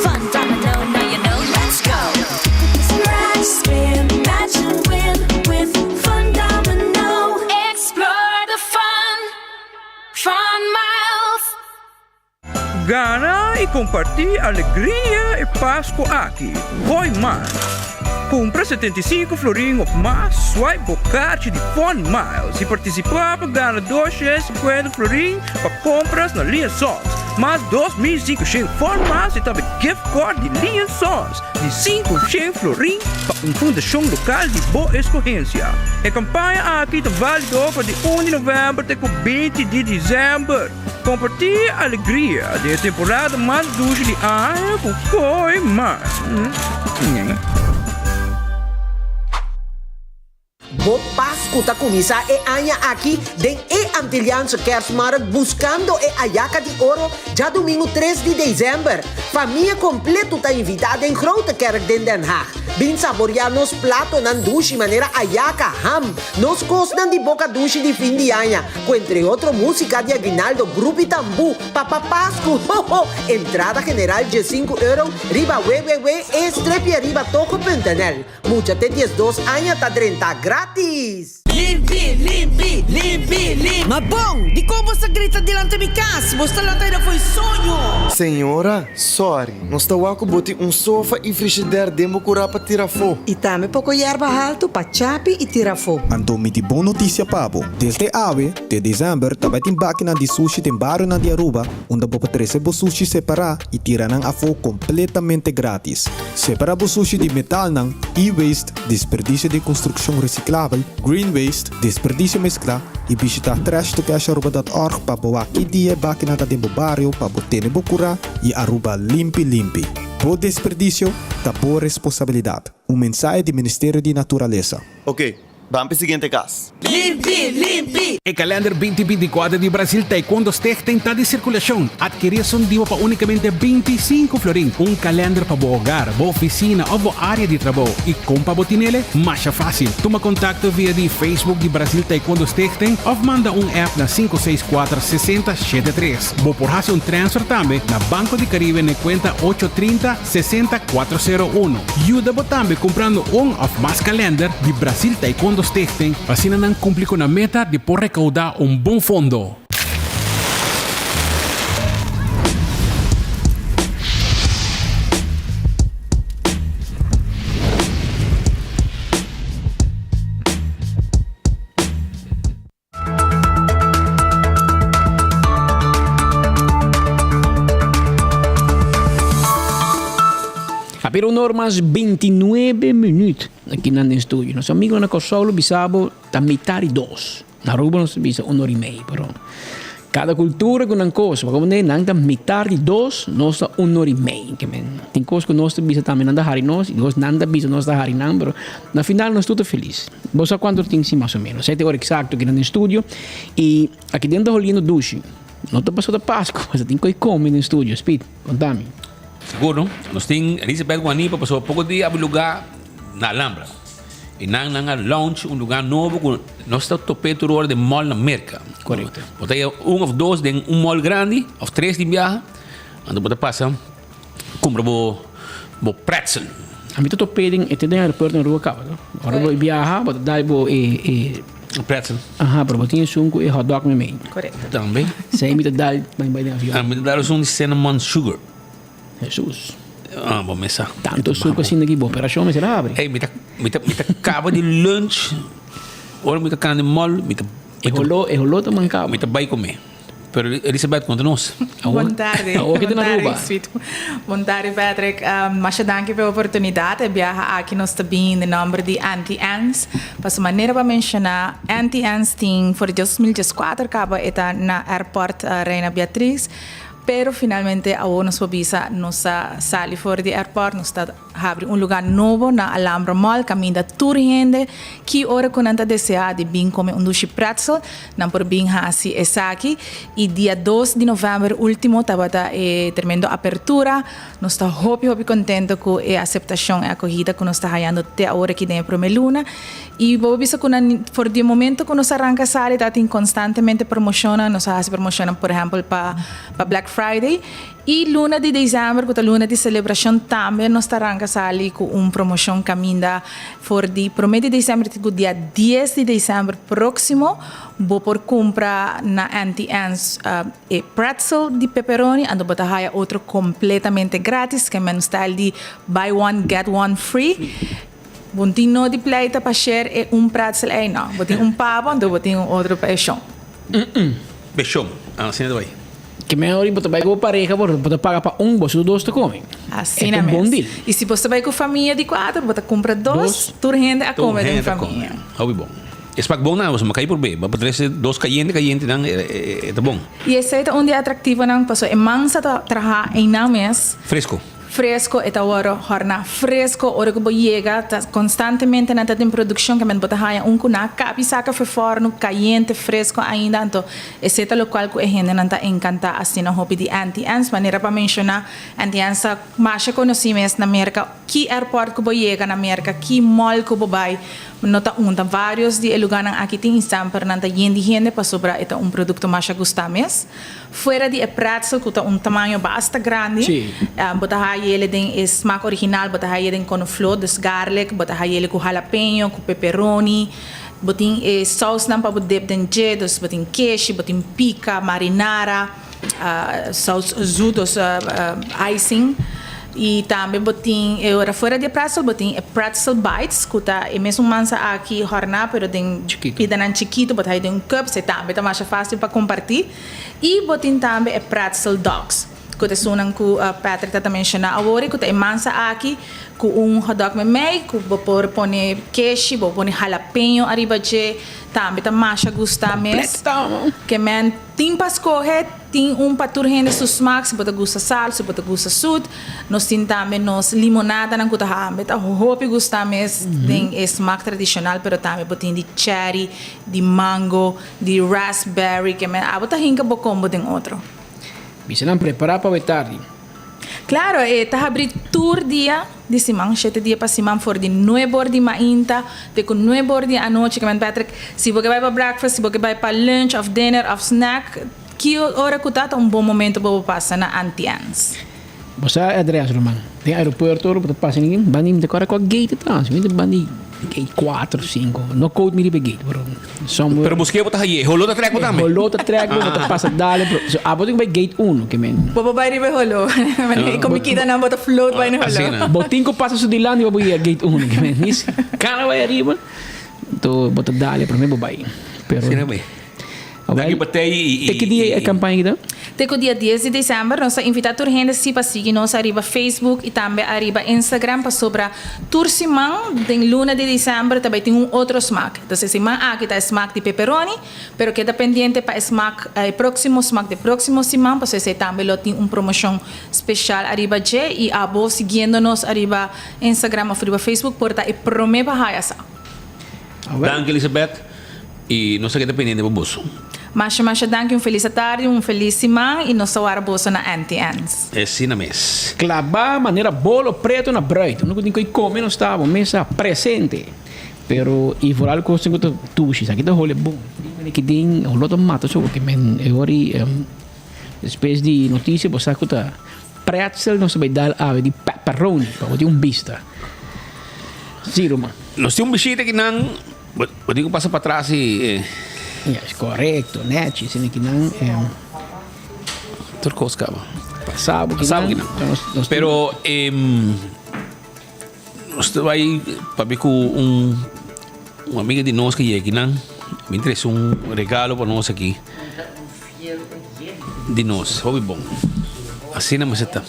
Fun domino, now you know, let's go. Scratch, spin, match and win with Fun Domino. Explore the fun, Fun Miles. Gana i kompartí alegria e Pasku aki. Gooi mas! Kumpra 75 florin of mas, swipe bo karchi di Fun Miles i partisipá pa gana 250 florin pa kompras na Lee Sons, mas 2500 Fun Miles i tambe gift card di Lee Sons di 500 florin pa un fundashon lokal di bo eskohensia. E kampaña aki ta válido for di un di novèmber te ku 20 di desèmber. Compartí alegria den e temporada mas dushi di aña cu Koi Man. Bo Pascu ta cuminsa e aña aki den e Antilliaanse Kerstmarkt buscando e Ayaka di Oro djadumingu tres di december. Famia completo ta invita den Grote Kerk den Den Haag. Bin saboria nos platonan dushi manera ayaka, ham, nos cosnan di boca dushi di fin di aña, Ku entre otro músika di aguinaldo, grup i tambú, Papa Pasku, ho ho! Entrada general diesinku euro riba www e strepi ariba togo punt nl. Mucha te 12 aña ta drenta gratis! Limpi, limpi, limpi, limpi. Ma bon, dikon bo sa grita dilanti mi kas? Bo sta lanta aida fo'i soño! Señora, sorry, nos ta wak ku bo tin un sofa i frishider den bo kurá pa tira afó. I tambe poko yerba haltu pa chapi i tira afó. Anto mi tin bon notisia pa bo. Desde awe te december ta bai tin bakinan di sushi den barionan di Aruba unda bo por trece bo sushi separa y tira nan afo completamente gratis. Separa bo sushi di metalnan, e-waste, desperdicio di construccion reciclabel, green waste, desperdicio mezcla y bishita trashtocasharuba.org pa bo wak ki dia e bakinan ta den bo bario pa bo tene bo cura y Aruba limpi limpi. Bo desperdicio ta bo responsabilidad. Un mensahe di Ministerio di Naturalesa. Ok, ban p'e siguiente cas. Limpi, limpi! E kalender binti bintikuater di Brasil Taekwondo Stichting ta di sirkulashon. Adkerí esun dibo pa únikamente 25 florin. Un kalender pa bo hogar, bo ofisina òf bo área di trabou. I kon pa bo tinele? Masha fásil. Tuma kontakto via di Facebook di Brasil Taekwondo Stichting òf manda un app na sinku seis kuater sesenta shete tres. Bo por hasi un transfer tambe na Banco di Caribe na e kuenta ocho trinta sesenta kuater sero uno. Yuda bo tambe kumprando un òf mas kalender di Brasil Taekwondo Stichting pa asina nan kumpli ku nan meta di por rekoudá un bon fondo. A bira un or mas 29 minuut aki nan den studio. Nos amigo na Kòrsou lo bisa bo ta mitar di dos. Na Aruba nos ta bisa un or i mei, pero kada kultura ku nan kos. Bo komprende? Nan ta mitar di dos, nos ta un or i mei. Ke men tin kos ku nos ta bisa tambe nan ta hari nos i kos nan ta bisa nos ta hari nan, pero na final nos tur ta felis. Bo sa kuantu tin si mas o menos. Sete ora eksakto aki nan den studio i aki den ta holiendo dushi. No ta pasobra ta Pasku, pasobra tin koi kome den studio. Speed, konta mi. Sigur no. Nos tin Elizabeth Guanipa pasobra poko dia abri luga na Alhambra. I nan nan a launch un luga nobo ku nos ta top'é tur ora den mall na Merka. Korekto. Bo ta haya un òf dos den un mall grandi òf tres di biaha, anto bo ta pasa. Kumpra bo bo pretzel. Ami ta top'é den e te den aeropuerto na Aruba kaba to. Ora bo biaha bo ta dal bo e e. Pretzel. Aha, pero bo tin esun ku e hotdog meimei. Korekto. Tambe. Esei mi ta dal pa mi bai den avion. Ami ta dal esun di cinnamon sugar. Hesus. Ah, bo mesa. Tanto suku asinda ki bo operashon mester habri. Ey, mi ta mi ta mi ta kaba di lunch. Ora mi ta kana den mall mi ta. E holó e holó ta manka bo. Mi ta bai kome. Pero Elizabeth konta nos. Bon tardi. Awor ki ta na Aruba. Bon tardi Patrick. Masha danki pa e oportunidat. E biaha aki nos ta bin den nomber di Auntie Anne's. Pasobra manera bo a menshona Auntie Anne's tin for di 2014 kaba e ta na airport Reina Beatriz. Pero finalmente awor nos por bisa nos a sali for di airport nos ta. Habri un lugá nobo na Alhambra Mall kaminda tur hende ki ora ku nan ta deseá di bin kome un dushi pretzel, nan por bin hasi esaki. I dia dos di novèmber último tabata e tremendo apertura. Nos ta hopi hopi kontento ku e aseptashon, e akohida ku nos ta hayando te awor aki den e promé luna. I bo por bisa ku nan for di e momento ku nos a ranka sali tabatin konstantemente promoshonnan. Nos a hasi promoshonnan por ehèmpel pa Black Friday. I luna di desèmber ku ta luna di selebrashon tambe nos ta ranka sali ku un promoshon kaminda for di promé di desèmber te ku dia dies di desèmber próksimo bo por kumpra na Auntie Anne's e pretzel di pepperoni anto bo ta haya otro kompletamente gratis ke men style di buy one get one free. Bo no tin no di pleita pa share e un pretzel ei no. Bo tin un pa bo anto bo tin un otro pa e shon. Peshon, asina ta bai. Ke mehor bo ta bai ku bo pareha bo bo ta paga pa un boso dos ta kome. Asina E ta un bon mes. deal. I si boso ta bai ku famia di kuater bo ta kumpra dos, tur hende a Tur kome den hende ta famia. kome. Hopi bon. E smak bon nan, boso kai por be. Bo por trese dos kayente kayente nan e ta bon. I esei ta un di e atraktivonan pasobra e mansa ta traha einan mes. Fresco. Fresco, e ta wòrdu hòrná fresco ora ku bo yega ta konstantemente nan ta den produkshon ke men bo ta haña un ku nan a kabi saka for fòrnu kayente fresco ainda anto esei ta lokual ku e hendenan ta enkantá asina hopi di Auntie Anne's manera pa menshoná Auntie Anne's ta masha konosí mes na Merka ki airport ku bo yega na Merka ki mall ku bo bai no ta un ta vários di e lugánan aki tin i semper nan ta yen di hende pasobra e ta un produkto masha gustá mes. Fuera di e pretzel ku ta un tamaño basta grandi, bo ta haya ele den e smak original, bo ta haya den konofló, dus garlic, bo ta haya ele ku halapeño, ku peperoni, bo tin e sausnan pa bo dip den dje, dus bo tin keshi, bo tin pika, marinara, saus zoet, dus icing, i tambe bo tin e ora fuera di e pretzel bo tin e pretzel bites ku ta e mesun mansa aki hòrná pero den pidanan chikitu, bo ta haya den un cup, esei tambe ta masha fásil pa kompartí. I bo tin tambe e pretzel dogs. ku ta esunnan ku Patrick ta ta menshoná awor ku ta e mansa aki ku un hotdog meimei ku bo por pone keshi, bo por pone halapeño ariba dje, tambe ta masha gusta mes. Ke men tin pa skohe, tin un pa tur hende su smak, si bo ta gusta sal, si bo ta gusta sut. Nos tin tambe nos limonadanan ku ta hambe ta hopi gusta mes den e smak tradishonal, pero tambe bo tin di cherry, di mango, di raspberry, ke men abo ta hinka bo kombo den otro. Bisa nan prepara pa awe tardi. Claro, e ta habri tur dia di siman, shete dia pa siman for di nuebe or di mainta te ku nuebe or di anochi. Ke men Patrick, si bo ke bai pa breakfast, si bo ke bai pa lunch of dinner of snack, ki ora ku ta ta un bon momento pa bo pasa na Auntie Anne's. Bo sa e adres, ruman. Den aeropuerto ora bo ta pasa den banda di mi ta kòrda kua gate ta. Si mi ta banda di gate kuater, sinku. No quote mi riba e gate, pero somewhere. Pero busk'é bo ta haye. Holó ta trèk bo tambe. Holó ta trèk bo, bo ta pasa dale. Pero so abo tin ku bai gate uno, ke men. Bo por bai riba e holó. Manera e komikidanan bo ta float bai na e holó. Asina. Bo tin ku pasa su dilanti pa bo yega gate uno, ke men. Nis kana bai ariba, anto bo ta dale promé bo bai. Pero. Asina bai. Danki pa tei y. Te ki dia e campaña aki ta? Te ku dia dies di december. Nos ta invita tur hende si pa sigui nos ariba Facebook y tambe ariba Instagram pasobra tur siman den luna di december ta bay tin un otro smak. Entonces e siman aki ta e smak di peperoni pero keda pendiente pa e smak e proximo smak di proximo siman pasobra esey tambe lo tin un promocion special ariba dje y abo siguiendo nos ariba Instagram of riba Facebook por ta e prome pa haya sa. Danki Elizabeth. Y nos ta keda pendiente pa boso. Masha masha danki un felis atardi un felis siman y nos ta wara boso na NTN's. Esina mes. Klabá manera bolo preto na bruid. Unda ku tin ku e kome nos ta bo mesa presente. Pero i vooral kos ku ta dushi. Esaki ta hole bon. Tin ki den holo ta mata so ke men e ora despues di notisia bo sa ku ta pretzel nos ta bai dal awe di pepperoni pa bo tin un bista. Si ruman. Nos tin un bishita kinan. Bo tin ku pasa patras i. Ya, es korekto, nèchi, asina ki nan. Tur kos kaba. Pasa bo kinan. Pasa bo kinan. Pero nos ta bai papia ku un un amiga di nos ku yega kinan. Mi trese un regalo pa nos aki. Di nos, hopi bon. Asina mester ta.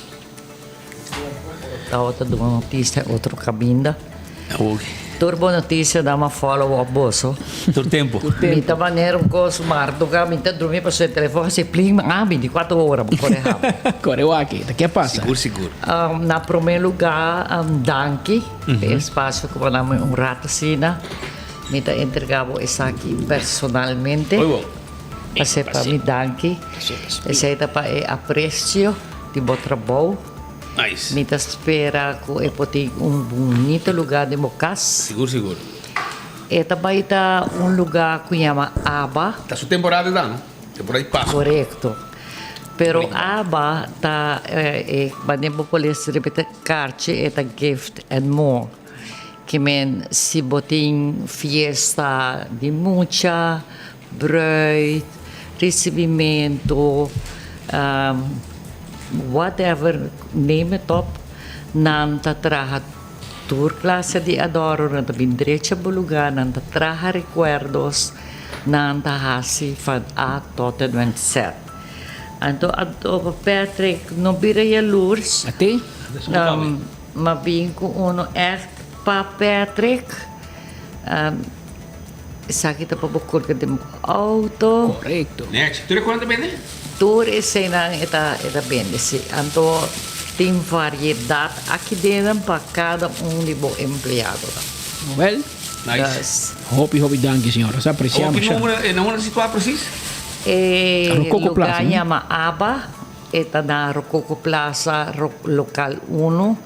Tabata duna noticia otro caminda. Tur bo noticia dama follow up boso. Tur tempo. Mi ta manera un cos marduga mi ta drumi pasobra e telefon haci pling ah 24 ora bo kore habo. Kore wak ta ke pasa? Sigur sigur. Na prome lugar danki pa e espacio cu bo a dami un rato asina. Mi ta entrega bo esaki personalmente. Pase pa mi danki. Esey ta pa e aprecio di bo trabou. Nice. Mi ta spera cu e por tin un bunito lugar den bo cas. Sigur sigur. E ta bay ta un lugar cu yama Aba. Ta su temporada ta no? Temporada di Pascua. Corecto. Pero Aba ta e manera bo por lesa riba e carchi e ta gift and more. Ki men si bo tin fiesta di mucha. Bruid, ricibimentu, whatever, name it up, nan ta traha tur clase di adorno, nan ta bin drecha bo lugar, nan ta traha recuerdos, nan ta haci van A tot en met Z. Anto adobo Patrick no bira jaloers, ma bin cu uno echt pa Patrick. Esaki ta pa bo colga den bo auto. Correcto. Next. Tur e cuanto bende? Tur eseinan e ta e ta bende, si. Anto tin variedad aki denen pa cada un di bo empleadonan. Wel. Nice. Dus. Hopi hopi danki señora. Sa aprecia Awor ki masha. nomber e na unda ta situa precies? E Rococo lugar Plaza, no? yama Aba. E ta na Rococo Plaza, local uno.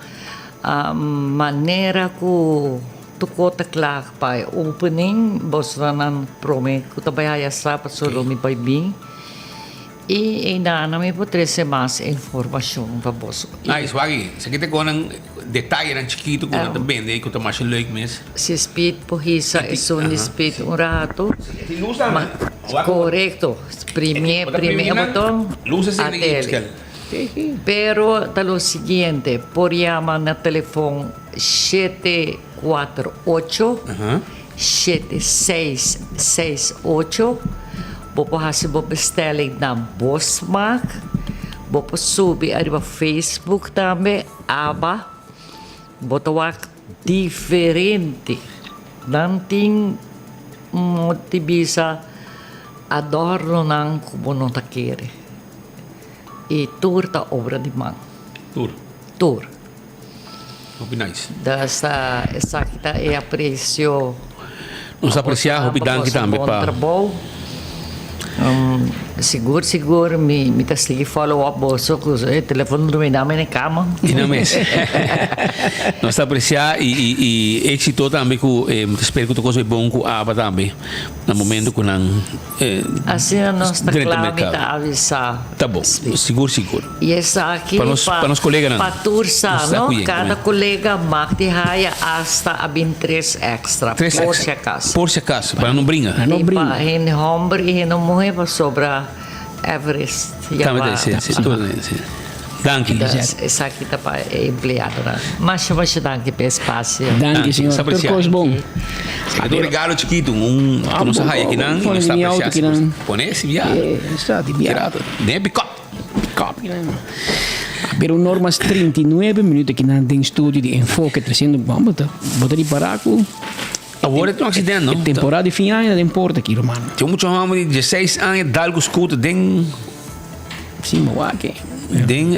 Manera cu. Tuko ta kla pa e opening, bosonan prome ku ta bai haya sa pasobra lo mi bai bin i einan mi por trese mas informashon pa boso. Nice, wak esaki ta konan detayenan chikitu ku nan ta bende i ku ta masha leuk mes. Si Speed por hisa esun di Speed un rato. Tin lus tambe. Korekto, primi primi e boton a tele. Pero ta lo siguiente, por yama na telefon 748 7668. Bo por hasi bo bestelling na bo smaak. Bo por subi ariba Facebook tambe aba bo ta wak diferente. Nan tin un di bisa adornonan ku bo no ta kere. I tur ta obra di man. Tur? Tur. Hopi nice. Dus esaki ta e aprecio. Nos aprecia hopi danki tambe pa. Bon trabou. Sigur sigur mi mi ta sigui follow up boso ku e telefono drumi dame na e kama. I na mes. Nos ta aprecia i i i exito tambe ku mi ta spera ku tur kos bai bon ku aba tambe na momento ku nan. Asina nos ta Drenta kla mi merkado. ta avisá. Ta bon, sigur sigur. I esaki Pa nos pa nos koleganan. pa tur sa, Nos ta no? kuyente, Kada men. kolega mag di haya asta a bin tres èkstra, Tres por èkstra, si akaso. Por si akaso, pa nan no bringa. I pa hende hòmber i hende muhé pasobra Everest ya Tambe pa. ta, si, si, tur, si. Danki. Dus esaki ta pa e empleadonan. Masha masha danki pa e espacio. Danki señor. Tur kos bon. Esaki ta un regalo chikitu, un ku nos a haya kinan i nos ta aprecia. Pone si bia. Den e pikòp. Pikòp kinan. Pero normas 39 minuut kinan den studio di Enfoke treciendo bon bo ta bo ta ripara ku Awor e tin un accident no. E temporada di fin aña den porta aki ruman. Tin un mucha homber di 16 aña dal ku scooter den. Sí, mi wak e. Den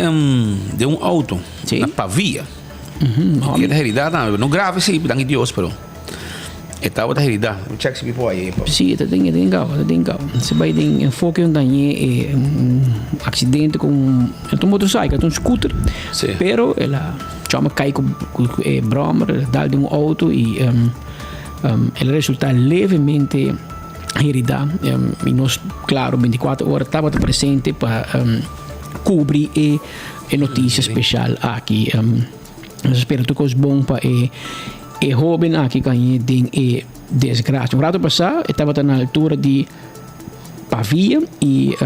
den un auto. Sí. Na Pavia. Mm -hmm. E ta herida tambe. No grave sí, danki Dios, pero e tabata herida. Mi check si mi por haye. Sí, e ta den, e den gau, e ta den gau. Se bai den enfoke un dañe e un accidente con un, e ta un motorcycle, e ta un scooter. Sí. Pero el a chama kai cu cu e brommer, el a dal den un auto y um, um, el a resulta levemente Herida y nos claro 24 ora tabata presente pa cubri e e noticia special aki. Nos spera tur cos bon pa e e hoben aki cu a den e desgracia. Un rato pasa e tabata na altura di Pavia y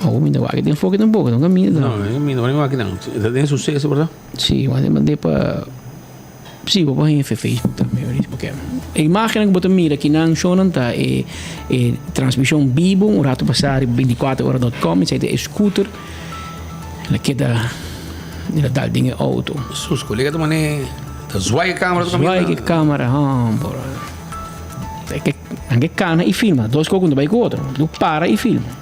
oh mi ta wak den foki tampoco no caminda. No, mi no wak nan. Ta den suceso, verdad? Si, wak den pa Sí, bo por haña fe Facebook tambe, Maurice, porque e imágennan ku bo ta mira kinan shownan ta e e transmishon bibo un rato pasá riba 24 ora dot com, esei ta e scooter el a keda el a dal den e auto. Sus kolega ta mane ta zwai e kamera ta Zwai e kamera, hombre. Nan ke kana i filma, dos kos ku no ta bai ku otro, bo para i filma.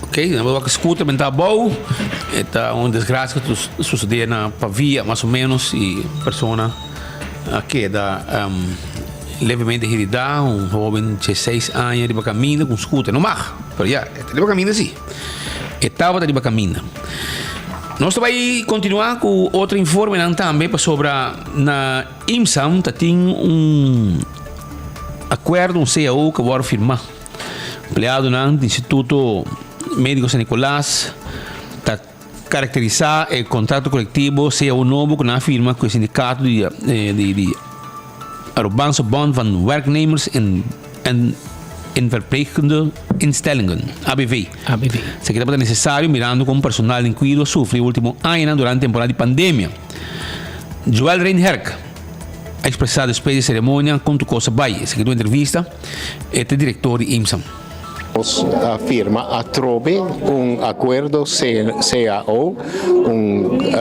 Ok, nan bo wak scooter benta abou, e ta un desgracia ku sucede na Pavia mas o menos y persona a keda levemente herida, un hoben dieseis aña riba caminda cu un scooter, no mag, pero ya, e ta riba caminda si, e tabata riba caminda. Nos ta bay continua cu otro informenan tambe pasobra na IMSAM ta tin un acuerdo, un cao cu a worde firma. Empleadonan di Instituto Médiko San Nicolas ta karakterisá e kontrato kolektivo cao nobo ku nan a firma ku e sindikato di di Arubaanse Bond van Werknemers en en en Verpleegkundige Instellingen, ABV. ABV. Esaki tabata nesesario mirando kon personal den kuido a sufri e último añanan durante temporada di pandemia. Joël Reinherk a ekspresá despues di e seremonia kon tur kos a bai. Esaki ta un entrevista. E ta direktor di IMSAM. Nos a firma atrobe un akuerdo cao, un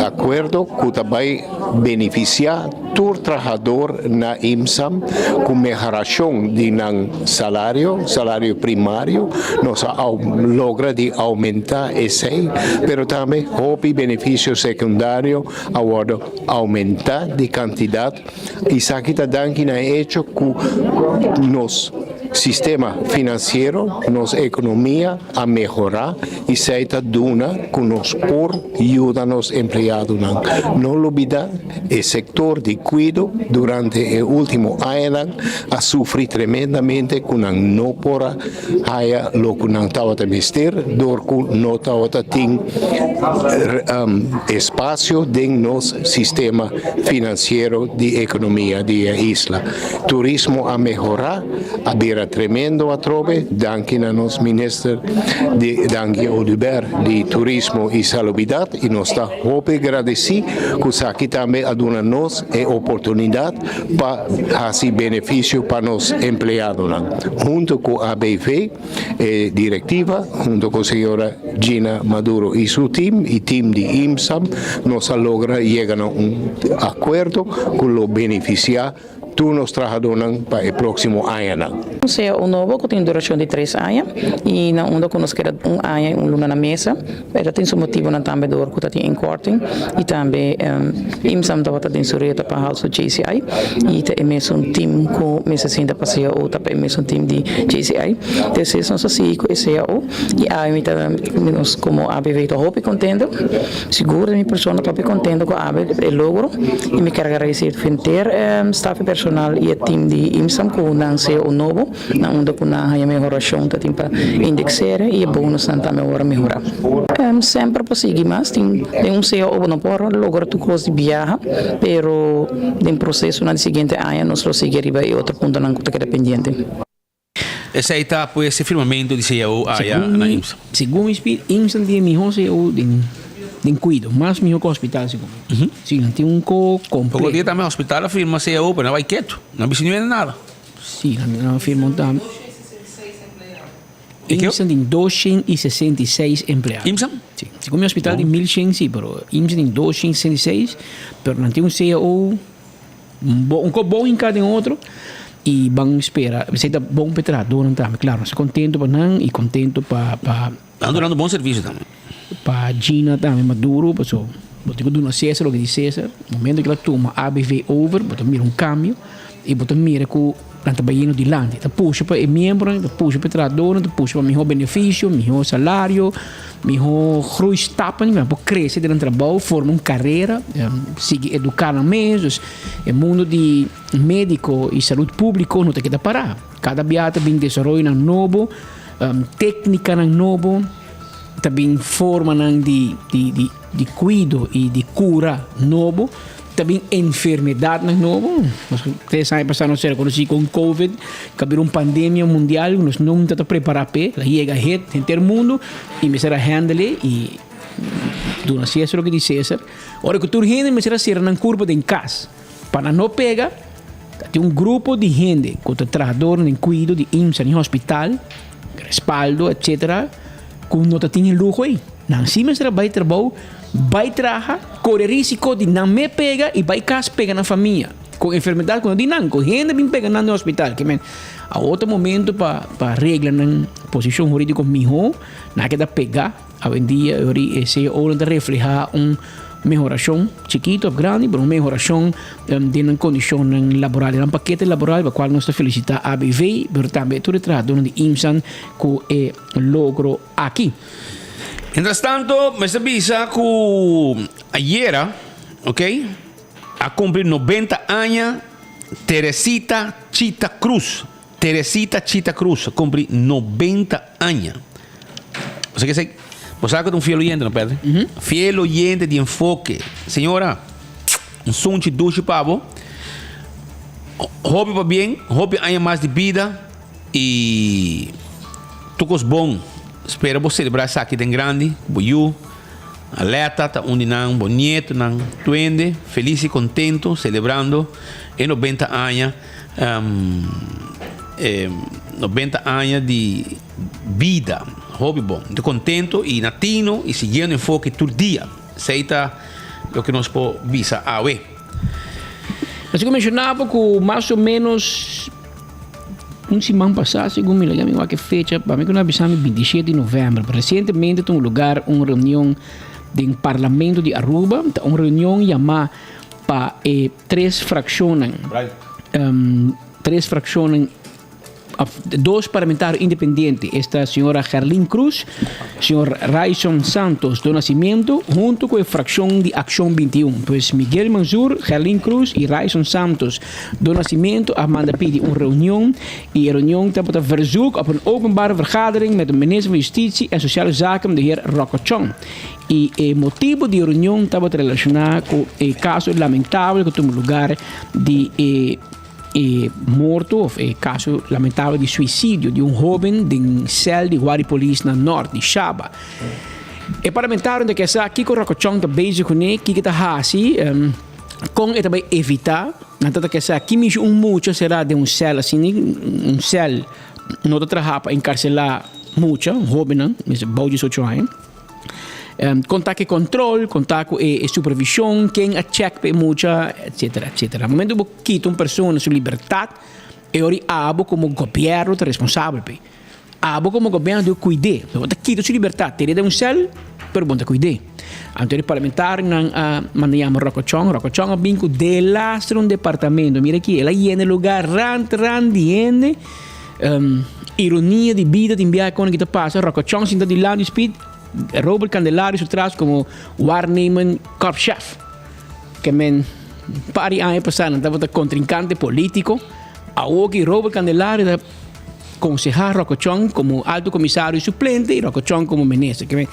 akuerdo ku ta bai benefisiá tur trahador na IMSAM ku mehorashon di nan salario, salario primario. Nos a logra di oumentá esei, pero tambe hopi benefisio sekundario a wòrdu oumentá di kantidat. Esaki ta danki na e echo ku nos sistema finansiero, nos ekonomia a mehorá i esei ta duna ku nos por yuda nos empleadonan. No lubidá e sektor di kuido durante e último añanan a sufri tremendamente ku nan no por a haya loke nan tabata mester dor ku no tabata tin espasio den nos sistema finansiero di ekonomia di e isla. Turismo a mehorá, a bira. bira tremendo atrobe, danki na nos Minister di Dangui Oduber di Turismo y Salubridad y nos ta hopi gradeci cu esaki tambe a duna nos e oportunidad pa haci beneficio pa nos empleadonan. Hunto cu ABV, e directiva, hunto cu señora Gina Maduro y su team y team di IMSAM, nos a logra yega na un acuerdo cu lo beneficia Tur nos trahadónan pa e próksimo añanan. Un cao nobo ku tin durashon di tres aña i na unda ku nos keda un aña i un luna na mesa. E ta tin su motibunan tambe dor ku ta tin inkorting i tambe IMSAM tabata den su reto pa hal su JCI i ta e mesun tim ku mester sinta pa cao ta pa e mesun tim di JCI. Despues nos a sigui ku e cao i awe mi ta nos komo ABV ta hopi kontento. Sigur di mi persona ta hopi contento cu awe e logro y mi kier agradeci henter e staf y personal y e team di IMSAM cu nan ceo nobo na unda cu nan haya mehoracion ta tin pa indexere y e bonusnan tambe awor a mehora. Semper por sigui mas tin den un ceo bo no por logra tur cos di biaha pero den procesonan di siguiente aña nos lo sigui riba e otro puntonan cu ta keda pendiente. Esei ta pues e firmamento di cao aya na IMSA. Segun mi speed, IMSA tin e miho cao den den cuido, mas miho cu hospital segun mi. Si, nan tin un co completo. Poko dia tambe hospital a firma cao pero nan bai ketu, nan bisa niun nada. Si, nan a firma un tambe. IMSA tin 266 empleado. IMSA? Si, segun mi hospital tin 1100 si, pero IMSA tin 266, pero nan tin un cao. Un cos bon hinca den otro y ban spera. Esey ta bon pa e trahadornan tambe. Claro, nos ta contento pa nan y contento pa pa. Nan dunando bon servicio tambe. Pa Gina tambe Maduro, paso bo tin cu duna Cesar loke di Cesar. Momento cu el a tuma ABV over, bo ta mira un cambio y bo ta mira cu nan ta bayendo dilanti. Ta pusha pa e miembronan, ta pusha pa e trahadornan, ta pusha pa miho beneficio, miho salario. Mihó groeistappen, nan por krese den nan trabou, forma un karera, sigui eduká nan mes. Dus e mundu di médiko i salud públiko no ta keda pará. Kada bia ta bin desaroyonan nobo, téknikanan nobo, ta bin formanan di di kuido i di kura nobo. Ta bin enfermedadnan nobo. Nos tres aña pasá nos a rekonosí kon Covid ka bira un pandemia mundial ku nos nunta ta prepará p'e. El a yega het henter mundu i mester a handle e i duna Cesar loke di Cesar. Ora ku tur hende mester a sera nan kurpa den kas pa nan no pega, ta tin un grupo di hende ku ta trahadornan den kuido di IMSA ni hospital, respaldo etcetera ku no ta tin e luho ei. Nan si mester a bai trabou, bai traha, kore risiko di nan me pega i bai kas pega nan famia ku enfermedat ku no di nan, ku hende bin pega nan den hospital. Ke men awor ta momento pa pa regla nan posishon huridiko mihó, nan a keda pega. Awendia e ori e CAO nan ta reflehá un mehorashon, chikito òf grandi, pero un mehorashon den nan kondishonnan laboral, den nan pakete laboral, pa kual nos ta felisitá ABV, pero tambe tur e trahadónan di IMSAN ku e logro aki. Mientras tanto, mester bisa cu ayera, ok, a cumpli 90 aña Teresita Chita Cruz. Teresita Chita Cruz a cumpli 90 aña. Bo sa ke Bo sa cu ta un fiel oyente, no Pedri? Fiel oyente di Enfoke. Señora, un sunchi dushi pa bo. Hopi pa bien, hopi aña mas di bida. Y tur cos bon. Spera bo celebra esaki den grandi cu bo yu. Aleta ta un di nan, bo nietonan. Tuende feliz y contento celebrando e nobenta aña, e nobenta aña di bida. Hopi bon. Mi ta contento y na tino y siguiendo Enfoke tur dia. Esey ta loke nos por bisa awe. Así cu mencionabo cu mas o menos. Un siman pasá, segun mi laga mi wak e fecha, pa mi ku nan a bisa mi 27 di novèmber. Resientemente tuma lugar un reunion den Parlamento di Aruba. Ta un reunion yamá pa e tres frakshonnan, tres frakshonnan, dos parlamentario independiente, esta señora Gerlin Cruz, señor Ryson Santos do Nascimento, hunto ku e frakshon di Akshon 21. Pues Miguel Mansur, Gerlin Cruz i Ryson Santos Do Nascimento a manda pidi un reunion y e reunion tabata verzoek op een openbare vergadering met de minister van Justitie en Sociale Zaken de heer Rocco Tjong. Y e motibo di e reunion tabata relaciona cu e caso lamentabel cu tuma lugar di e. E morto of e caso lamentabel di suicidio di un hoben den cel di Guardia Polis na Nort di Shaba. E parlamentario ta kier sa kico Rocco Chong ta bezig cune, kico ta haci, con e ta bay evita. Nan ta kier sa ki mishi un mucha sera den un cel asina, un cel no ta traha pa encarcela mucha, hobennan, bou diesocho aña. Con ta cu e control, con ta cu e supervision, ken a check pa e mucha, etcetera, etcetera. Momento bo kita un persona su libertad, e ora abo como gobierno ta responsabel p'e. Abo como gobierno debe cuid'e. Bo ta kita su libertad, tene den un cel, pero bo no ta cuid'e. Anto e parlamentarionan a manda yama Rocco Chong, Rocco Chong a bin cu delastre un departamento. Mira aki, el a yena e lugar rand rand di hende. Ironia di bida tin biaha con ki ta pasa, Rocco Chong sinta dilanti Speed, Robert Candelario su tras como waarnemend korpschef. Ke men par di aña pasa nan tabata contrincante politico, awoki Robert Candelario ta conseha Rocco Chong como alto comisario suplente y Rocco Chong como minister. Ke men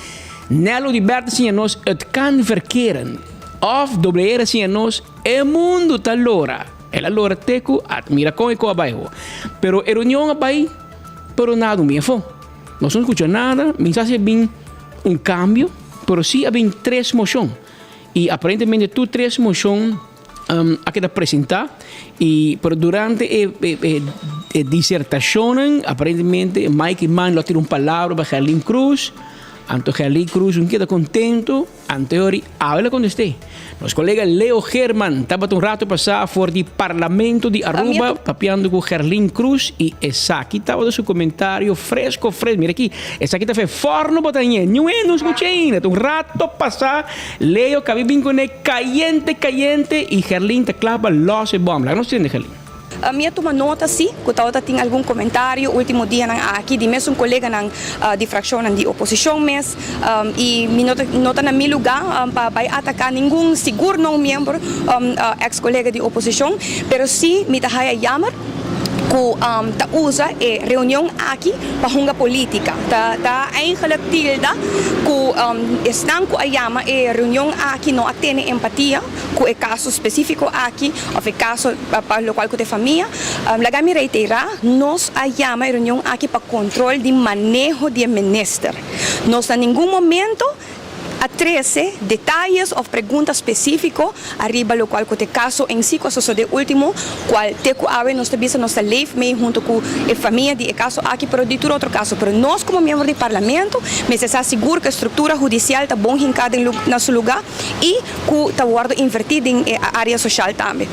Nelo di Berta siña nos het kan verkeren of WR siña nos e mundo ta lora. El a lora te ku a mira kon e ko a bai ho. Pero e reunion a bai pero nada un bin afó. Nos no skucha nada, mi sa si a bin un kambio, pero si a bin tres moshon. I aparentemente tur tres moshon a keda presentá i pero durante e e disertashonnan aparentemente Mike Eman lo a tira un palabra pa Gerlin Cruz, anto Gerlin Cruz un keda kontento. Anteori awe lo contesté. Nos colega Leo Geerman tabata un rato pasá for di Parlamento di Aruba papiando cu Gerlin Cruz y esaki tabata su comentario fresco fresco. Mira aki, esaki ta fe forno bo ta ñe. Niun hende no scucha ainda. Ta un rato pasá Leo cabi bin cune cayente cayente y Gerlin ta cla pa los e bom. Laga nos tende Gerlin. Mi a tuma nota si ku tabata tin algun komentario ultimo dianan aki di mesun koleganan di frakshonnan di oposishon mes i mi no ta no ta na mi lugá pa bai ataká ningun sigur no un miembro eks kolega di oposishon pero si mi ta haya yamer ku ta usa e reunion aki pa hunga politika ta ta eigenlik tilda ku esnan ku a yama e reunion aki no a tene empatia ku e kaso spesífiko aki òf e kaso pa lokual ku ta e famia. Laga mi reiterá, nos a yama e reunion aki pa kontrol di maneho di e minister. Nos na ningun momento a trese detayes òf pregunta spesífiko ariba lokual ku ta e kaso en si ku a sosodé último, kual te ku awe nos ta bisa nos ta leef mee huntu ku e famia di e kaso aki pero di tur otro kaso. Pero nos komo miembro di parlamento mester sa sigur ku e struktura hudisial ta bon hinká den na su lugá. i ku ta wòrdu invertí den e área soshal tambe.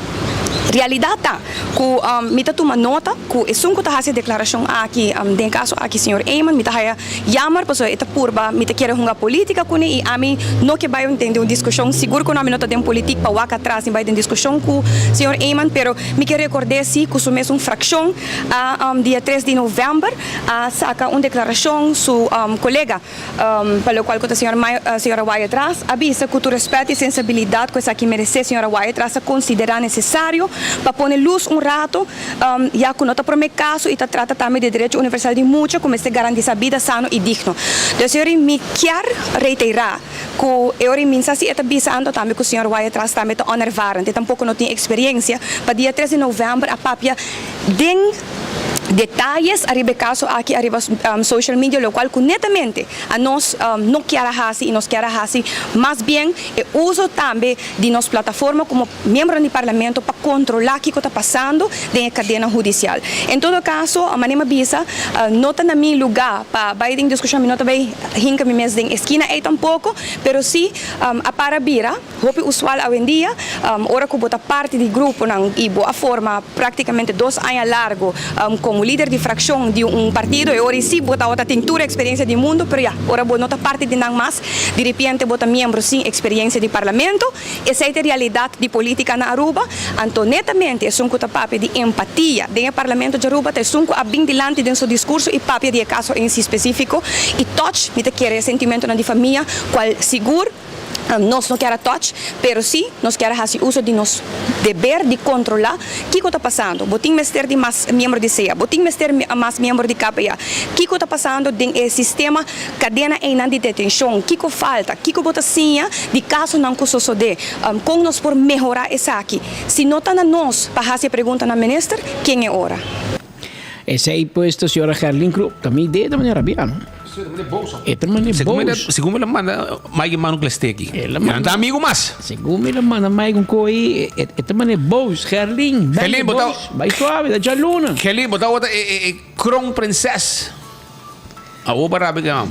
Realidat ta ku mi ta tuma nota ku esun ku ta hasi e deklarashon aki, den e kaso aki señor Eman, mi ta haya yammer pasobra e ta purba, mi ta kere hunga polítika kuné i ami no ke bai den un diskushon, sigur ku no ami no ta den politik pa wak atras ni bai den diskushon ku señor Eman, pero mi ke rekord'é si ku su mesun frakshon a dia tres di novèmber a saka un deklarashon su kolega Pa locual cu ta señor señora Wyatt-Ras a bisa cu tur respet y sensibilidad cu esaki merece señora Wyatt-Ras a considera necesario pa pone luz un rato ya cu no ta prome caso y ta trata tambe di derecho universal di mucha cu mester garantisa bida sano y digno. Dus e ora mi kier reitera cu e ora mi sa si e ta bisa anto tambe cu señor Wyatt-Ras tambe ta onervaren, e tampoco no tin experiencia pa dia tres di november a papia den Detayes ariba e kaso aki ariba social media lokual ku netamente anos no kier a hasi i nos kier a hasi mas bien e uso tambe di nos plataforma komo miembronan di parlamento pa kontrolá kiko ta pasando den e kadena hudisial. En todo kaso manera mi a bisa no ta na mi lugá pa bai den diskushon mi no ta bai hinka mi mes den e skina ei tampoko pero si a para bira. Hopi usual awendia, ora ku bo ta parti di gruponan i bo a forma praktikamente dos aña largu komo lider di frakshon di un partido, e ora i si bo tabata tin tur e eksperensia di mundu, pero ya, ora bo no ta parti di nan mas, diripiente bo ta miembro sin eksperensia di parlamento. Esei ta e realidat di politika na Aruba. Anto netamente esun ku ta papia di empatia den e parlamento di Aruba ta esun ku a bin dilanti den su diskurso i papia di e kaso en si spesifiko i tòch mi ta kere e sentimentonan di famia kual sigur. Nos no kier a touch, pero si nos kier a haci uso di nos deber di controla kico ta pasando. Bo tin mester di mas miembro di sea, bo tin mester mas miembro di KPA. Kico ta pasando den e sistema cadena eynan di detencion? Kico falta? Kico bo ta siña di casonan cu sosode? Con nos por mehora esaki? Si no ta na nos pa haci e pregunta na minister, ken e ora? Esei pues ta señora Gerlin Kroep. Ta mi idea ta manera rabia no. E ta manera boos. Segun mi la manda Mike mano klesteki. E la manda amigo mas. Segun mi la manda Mike un koi e ta manera boos. Gerlin, Gerlin bo ta bai suave ta djaluna. Gerlin bo ta wota e kroonprinses. Awo bo rabia ke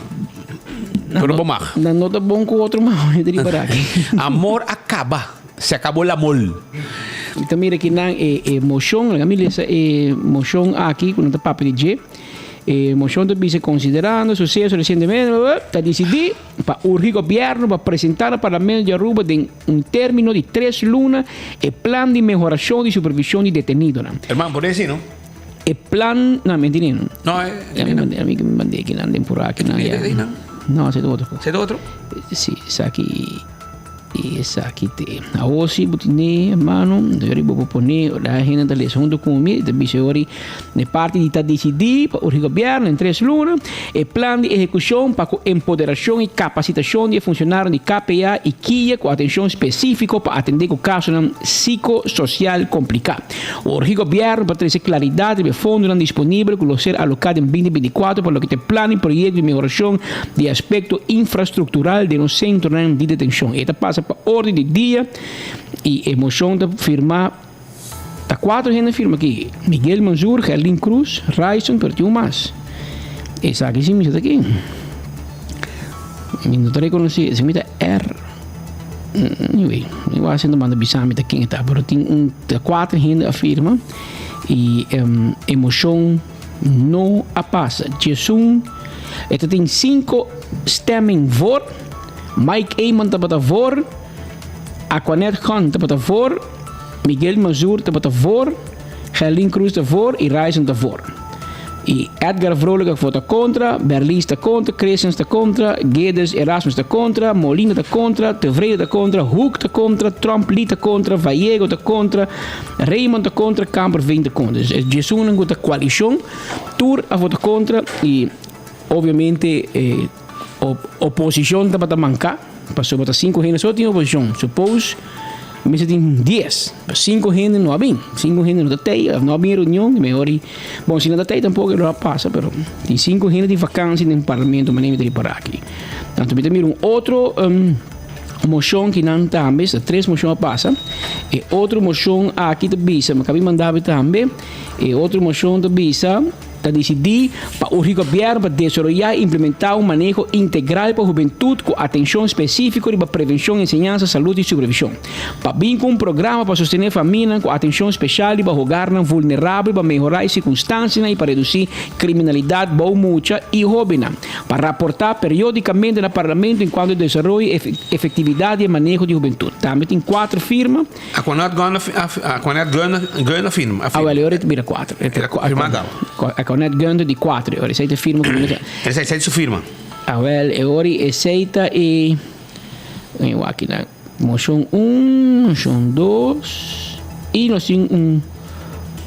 Pero bo mag. Nan no ta bon ku otro ma di riba aki. Amor a kaba. Se acabó el amor. Mi ta mira kinan e e moshon, laga mi lesa e moshon aki ku nan ta papia di dje. E moshon ta bisa konsiderando suseso resientemente ta disidí pa urgi gobièrnu pa presentá na Parlamento di Aruba den un término di tres luna e plan di mehorashon di supervishon di detenidonan. Herman, por desi no? E plan, no, mi entendí no. No, eh, mi mandé, mi mandé kinan den pura kinan ya. No, ese otro. Ese otro? Sí, esaki. I esaki te. Awor si bo tene, hermano, ori bo por pone, ora hende ta lesa hunto ku mi, ta bisa ori e parti di ta disidí pa urgi gobièrnu den tres luna e plan di ehekushon pa ku empoderashon i kapasitashon di e funshonarionan di KPA i kia ku atenshon spesífiko pa atendé ku kasonan sikososial kompliká. Urgi gobièrnu pa trese klaridat riba e fondonan disponibel ku lo ser aloká den 2024 pa loke ta e plan i proyekto di mehorashon di aspekto infrastruktural den nos sentronan di detenshon. E ta pasa pa orden di dia i e moshon ta firmá ta kuater hende a firma aki, Miguel Manzur, Gerlin Cruz, Ryson, pero tin un mas. Esaki si mi sa ta ken. Mi no ta rekonosé, esaki mi ta R. Anyway, mi wak si manda bisa mi ta ken e ta, pero tin un ta kuater hende a firma i e moshon no a pasa. Djesun e ta tin sinku stemming voor, Mike Eman tabata voor, Aquanet Gun tabata voor, Miguel Mazur tabata voor, Gerlin Cruz ta voor i Ryson ta voor. I Edgar Vrolijk a vota kontra, Berlies ta kontra, Christians ta kontra, Geddes Erasmus ta kontra, Molina ta kontra, Tevrede ta kontra, Hoek ta kontra, Tromp Lee ta kontra, Vallego ta kontra, Raymond ta kontra, Kamperveen ta kontra. Dus e djesunnan ku ta koalishon tur a vota kontra i obviamente e oposishon tabata manka pasobra ta sinku hende so tin oposishon. Suppose mester tin dies, pero sinku hende no a bin, sinku hende no ta tei of no a bin reunion, mehor i bon si nan ta tei tampoko lo a pasa pero tin sinku hende di vakansi den parlamento manera mi ta ripara aki. Anto mi ta mira un otro Moshon ki nan tambe, esta tres moshon a pasa. E otro moshon aki ta bisa, mi kabi manda tambe, e otro moshon ta bisa, ta disidí pa urgi gobièrnu pa desaroyá i implementá un maneho integral pa hubentut ku atenshon spesífiko riba prevenshon, enseñansa, salud i supervishon. Pa bin ku un programa pa sostené famianan ku atenshon speshal riba hogarnan vulnerabel pa mehorá e sirkunstansianan i pa redusí kriminalidat bou mucha i hóbennan. Pa raportá periódikamente na Parlamento en kuanto e desaroyo i efektividat di e maneho di hubentut. Tambe tin kuater firma. Aquanet Gunther firma. Awel, e ora ta bira kuater. Firma kaba. Aquanet Gunther di kuater. E ora esei ta e firma ku mi ta. Esei ta su firma. Awel, e ora esei ta e. Mi wak aki Moshon un, moshon dos i nos tin un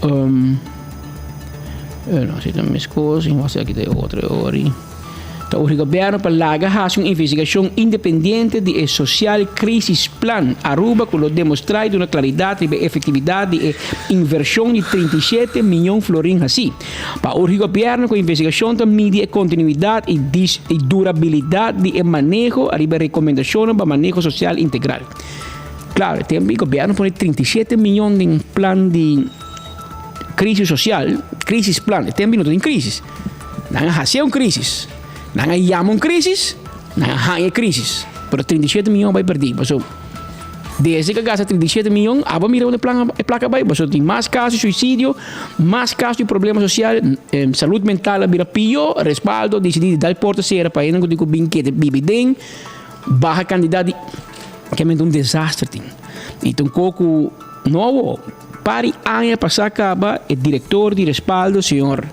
um, no si ta meskos, i wak aki ta e otro e ori. Ta urgi gobièrnu pa laga hasi un investigashon independiente di e Social Crisis Plan Aruba ku lo demostrá i duna klaridat riba e efektividat di e invershon di 37 miyon florin hasí. Pa urgi gobièrnu ku investigashon ta midi e kontinuidat i i durabilidat di e maneho ariba e rekomendashonnan pa maneho sosial integral. Klaro, e tempu ei gobièrnu pone 37 miyon den plan di krisis sosial, krisis plan, e tempu ei no ta tin krisis. Nan a hasié un krisis, nan a yama un krisis, nan a haña e krisis, pero 37 miyon a bai pèrdí. Pasobra desde ku a gasta 37 miyon, abo a mira unda e plan e plaka a bai? Pasobra tin mas kaso di suisidio. Mas caso di problema social, salud mental a bira pio, Respaldo a dicidi di dal porta cera pa hendenan cu tin cu bin keda bibi den, baha cantidad di, kende un desaster tin. Y ta un co cu no awo, par di aña pasa caba e director di Respaldo, señor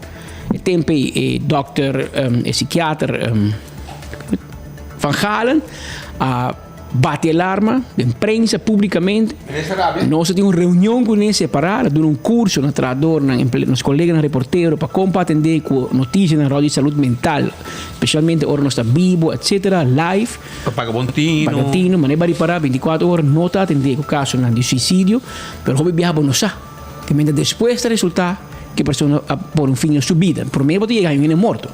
e tempo ey e dokter, e psikiater Van Galen a. Bati alarma den prensa publicamente. Nos a tin un reunion cu ne separa, a duna un curso na trahadornan, nos coleganan reportero pa con pa atende cu noticianan rond di salud mental, specialmente ora nos ta bibo etc. Live. Pa paga bon tino. Paga tino, mane ba ripara 24 ora no ta atende cu casonan di suicidio, pero hopi biaha bo no sa. Te mientras despues ta resulta cu e persona a pone un fin na su bida. Prome bo ta yega hay un hende morto.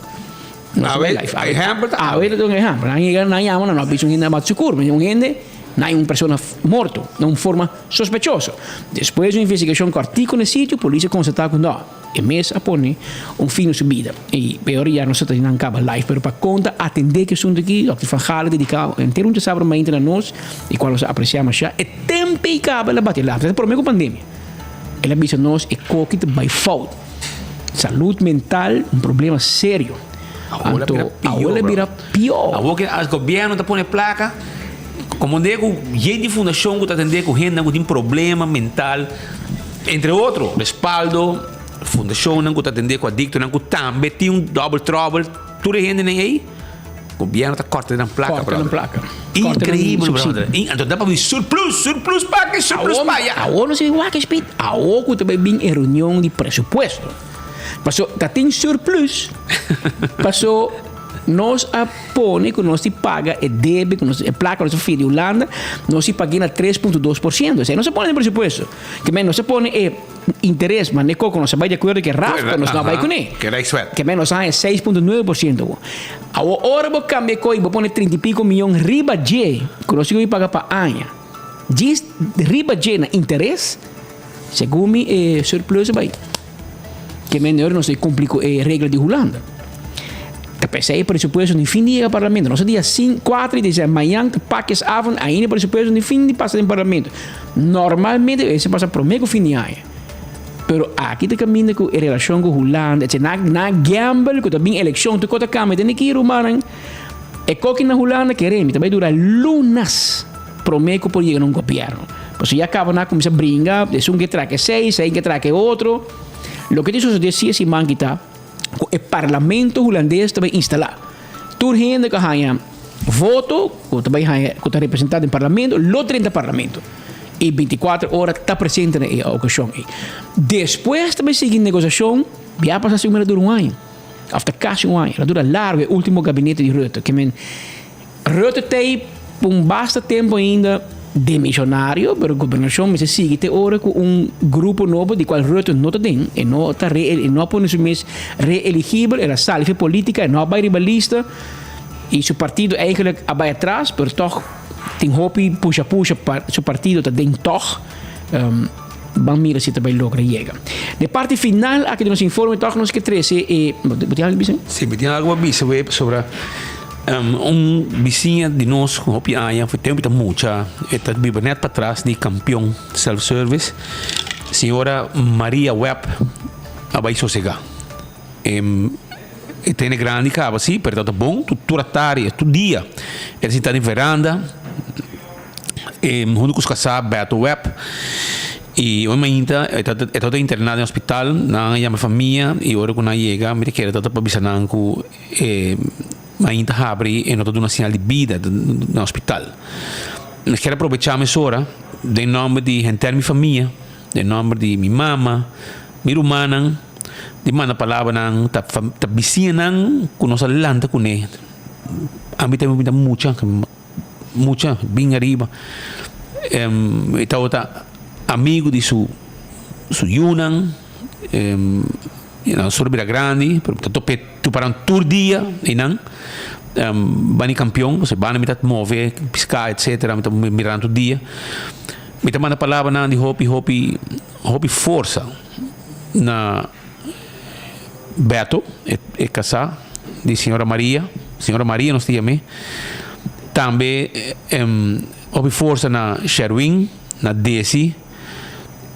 Awe, ehempel ta awe. Awe ta un ehempel. Nan yega, nan yama, nan no a bisa un hende a mata su kurpa. Un hende, nan un persona morto na un forma sospechoso. Despues di un investigashon kòrtiku na e sitio, polis a konstatá ku no, e mes a pone un fin na su bida. I peor ya nos a ta nan kaba live, pero pa konta atendé ku e asuntu aki, dòkter Van Galen a dediká henter un djasabra mainta na nos, di kual nos a apresiá mashá. E tempu ei kaba el a bati alarma. Ta promé ku pandemia. El a bisa nos e koki ta bai fout. Salud mental un problema serio. Anto awor a bira pió. Awor ke as gobierno ta pone plaka, como de ku yen di fundashon ku ta atende ku hendenan ku tin problema mental, entre otro Respaldo, fundashonnan ku ta atende ku adiktonan ku tambe tin un double trouble, tur e hendenan ei. Gobierno ta corta nan placa, brother. Corta nan placa. Increíble, brother. Anto da pa bin surplus, surplus pa aki, surplus pa allá. Awor no si wak spit. Awor cu ta bay bin e reunion di presupuesto. Paso ta tin surplus. Paso nos a pone cu nos ti paga e debe, cu nos e placa nos a fia di Hulanda, nos ti pag'e na 3.2%. Esey no se pone den presupuesto. Ke men nos a pone e interes, ma ne koko nos a bai di akuerdo ke RAF, pero nos no a bai kuné. Ke Rijkswet. Ke men nos a haña 6.9% awor. Awor ora bo kambia e koi, bo pone 30 i piko miyon riba dje, ku nos tin ku paga pa aña, djis riba dje na interes, segun mi e surplus a bai. Ke men ora nos ta kumpli ku e regla di Hulanda. Ta p'esei e presupuesto ni fin di yega parlamento. Nos a dia 5, 4 di desèmber, mañan ta pakjesavond, ainda e presupuesto ni fin di pasa den parlamento. Normalmente esei pasa promé ku fin di aña. Pero aki ta kaminda ku e relashon ku Hulanda, etcetera. Na na gamble ku ta bin elekshon, tur kos ta kambia. Tende ki rumannan, e koki na Hulanda kere mi ta bai dura lunas promé ku por yega na un gobièrnu. Pasobra ya kaba nan a kuminsá bringa, esun ke traha esei, esei ke traha e otro. Loke tin sosodé si e siman ki ta ku e parlamento hulandes ta bai instalá. Tur hende ku a haña voto, ku ta bai haña, ku ta representá den parlamento, lo drenta parlamento. I bintikuater ora ta presente na e okashon ei. Despues ta bai sigui negosiashon, ya pasa segun mi a dura un aña, òf ta kasi un aña. El a dura largu e último gabinete di Rutte. Ke men Rutte t'ei pa un basta tempu ainda demisionario, pero gobernashon mester sigui te ora ku un grupo nobo di kual Rutte no ta den, e no ta re, e no a pone su mes reeligibel, el a sali for politica, e no a bai riba lista i su partido eigenlijk a bai atras, pero tog tin hopi pusha pusha pa su partido ta den tog. Ban mira si ta bai logra yega. De parti final aki di nos informe tog nos ke trese e, bo tin algo bisa? Si, mi tin algo pa bisa web pasobra un bisiña di nos ku hopi aña for tempu ta mucha e ta biba net patras di Kampion Self Service, señora Maria Webb a bai sosega. E tene grandi kaba si, pero ta bon tur atardi, tur dia e ta sinta den veranda. E huntu ku su kasá Beto Webb i oi mainta e ta e tabata interná den hospital nan a yama e famia i ora ku nan yega mi ta kere tabata pa bisa nan ku e mainta habri e no ta duna señal di bida na hospital. Mi kier a probechá mesora den nòmber di henter mi famia den nòmber di mi mama mi rumannan di manda palabranan ta ta bisiñanan ku nos a lanta kuné ami ta mi ta mucha. Mucha bin ariba e tabata amigu di su su yunan nan solo bira grandi pero ta tope tuparan tur dia einan bani kampion pasobra banda mi ta move piska etcetera mi ta mira nan tur dia mi ta manda palabranan di hopi hopi hopi forsa na Beto, e kasá di señora Maria, señora Maria nos ta yam'é, tambe hopi forsa na Sherwin, na Desi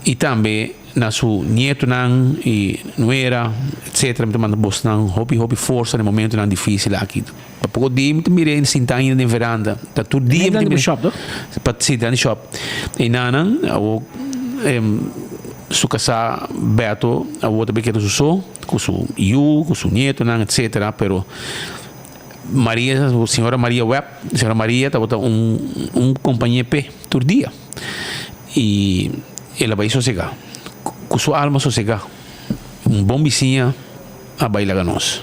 i tambe na su nietonan i nuera etcetera. Mi ta manda bosnan hopi hopi forsa na e momentonan difísil aki. Pa poko dia mi ta mir'é sintá ainda den veranda. Ta tur dia mi ta mir'é. Shop, toh? Pa si, den shop. I nanan awor su kasá Beto awor ta bay keda su so ku su yu, ku su nietonan etcetera pero. Maria, señora Maria Webb, señora Maria tabata un un compañía p'e tur dia y el a bay sosega, cu su alma sosega. Un bon bisiña a bay laga nos.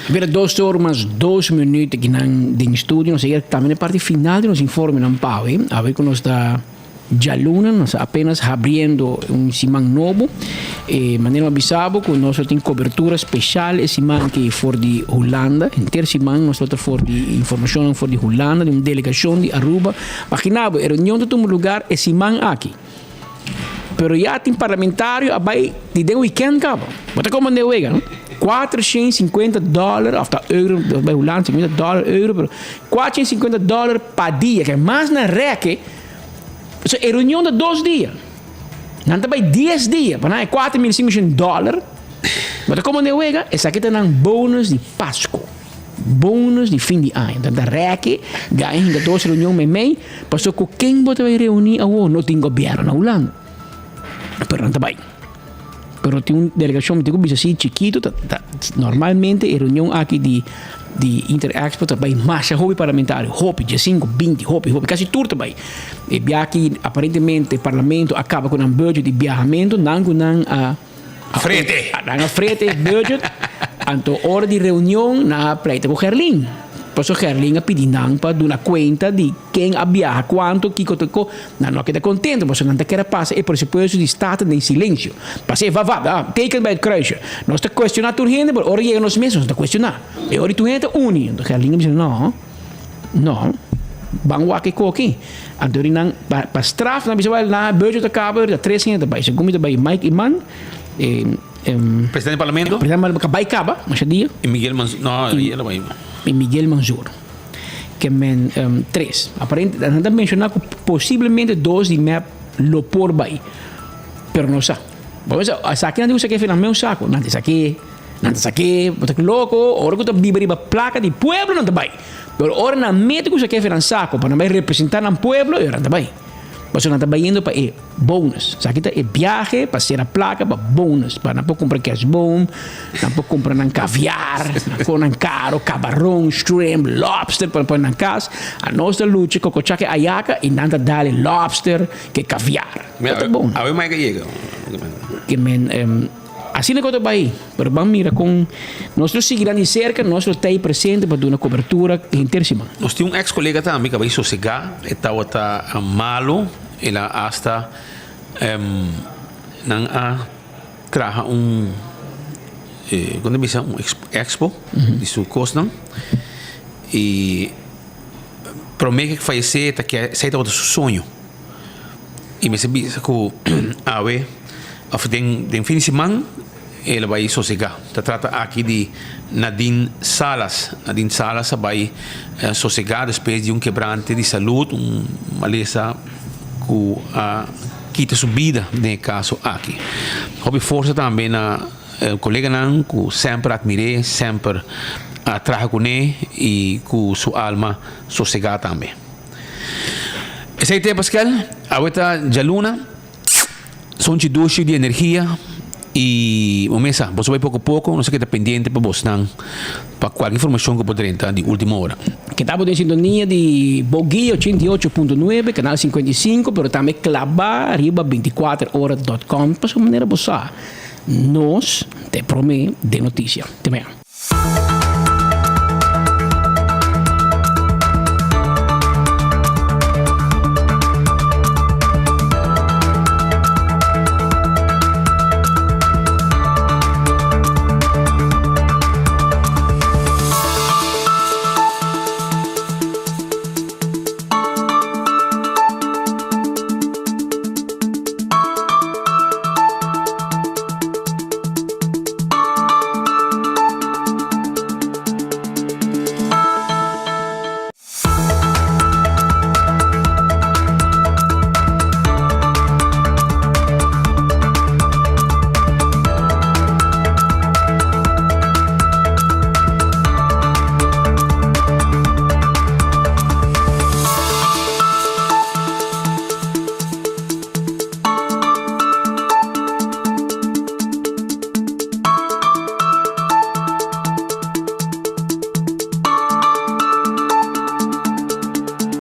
Bira dos or mas dos minuut akinan den studio. Nos a yega tambe na e parti final di nos informenan pa awe. Awe cu nos ta djaluna, nos ta apenas habriendo un siman nobo. E manera mi a bisa bo cu nos lo tin cobertura special e siman aki for di Hulanda. Henter siman nos lo ta for di informacionnan for di Hulanda, di un delegacion di Aruba. Magina bo, e reunion ta tuma lugar e siman aki. Pero ya tin parlamentario a bai di den weekend caba. Bo ta como wega, no? 450 dollar, of ta euro, bai Hulanda, 50 dollar, euro, pero 450 dollar pa dia, ke mas na reke. So, e reunion ta dos dia. Nan ta bai 10 dia, pa nan e 4.500 dollar. Bo ta como wega, esaki ta nan bonus di Pasco. Bonus di fin di aña. Ta ta rèki, gaña hinka dos reunion meimei, pasobra ku ken bo ta bai reuní awor? No tin gobièrnu na Hulanda. Pero nan ta bai. Pero tin un delegashon, mi tin ku bisa si chikitu, ta ta normalmente e reunion aki di di Inter-Expo ta bai masha hopi parlamentario, hopi, diesinku, binti, hopi, hopi, kasi tur ta bai. E biaha aki aparentemente parlamento a kaba ku nan budget di biahamentu, nan ku nan a. Frete. Nan a frete e budget. Anto ora di reunion nan a pleita ku Gerlin. Paso Gerlin a pidi nan pa duna kuenta di ken a biaha kuantu, kiko ta ko. Nan no a keda kontento pasobra nan ta kere pasa e presupuesto di Staten den silensio. Pasa e va va, teken bij het kruisje. Nos ta kuestioná tur hende pero ora yega nos mes nos no ta kuestioná. E ora di tur hende ta uni. Anto Gerlin a bisa no, no, ban wak e koki. Anto ri nan pa pa straf nan bisa wèl nan budget a kaba ta tres hende ta bai segun mi ta bai Mike Eman e Presidente di parlamento? Presidente di parlamento bai kaba masha dia. Y Miguel Manzur no y el a bai. Y Miguel Manzur ke men tres aparente nan ta menciona ku posiblemente dos di mep lo por bai pero no sa bo mester esaki nan tin ku saki afe nan mes saco nan ta saki nan ta saki bo ta loko ora ku ta biba riba plaka di pueblo nan ta bai. Pero ora nan mete ku su kefe nan sako pa nan bai representá nan pueblo, e ora nan ta bai. Pasobra nan ta bayendo pa e bonus. Esaki ta e biahe pa sera plaka pa bonus, pa nan por kumpra kerstboom, nan por kumpra nan kaviar, nan kon nan karo, kabaron, shrimp, lobster pa pone nan kas. Anos ta lucha kokochá ke ayaka i nan ta dal e lobster ke kaviar. Ta bon. Awe mai ka yega. Ke men. Asina ku ta bai, pero ban mira kon nos lo sigui nan di serka, nos lo ta ei presente pa duna kobertura henter siman. Nos tin un ex kolega tambe ku a bai sosegá, e tabata malu, el a asta nan a traha un kon ta bisa un expo di su kosnan i prome ku e fayesé ta ke esei tabata su soño. I mester bisa ku awe òf den den fin di siman el a bai sosegá. Ta trata aki di Nadine Salas. Nadine Salas a bai sosegá despues di un kebrante di salud, un malesa ku a kita su bida den e kaso aki. Hopi forsa tambe na koleganan ku semper a atmir'é, semper a traha kuné i ku su alma sosegá tambe. Esei te Pascal, awe ta djaluna, sonchi dushi di energia y bo mesa, boso bai poco poco, nos a keda pendiente pa bosnan pa cualke informacion cu por drenta di ultimo ora. Keda bo den sintonia di Boguia 88.9, canal 55, pero tambe claba riba 24 ora dot com, pasobra manera bo sa, nos ta e prome den noticia. Te mañana.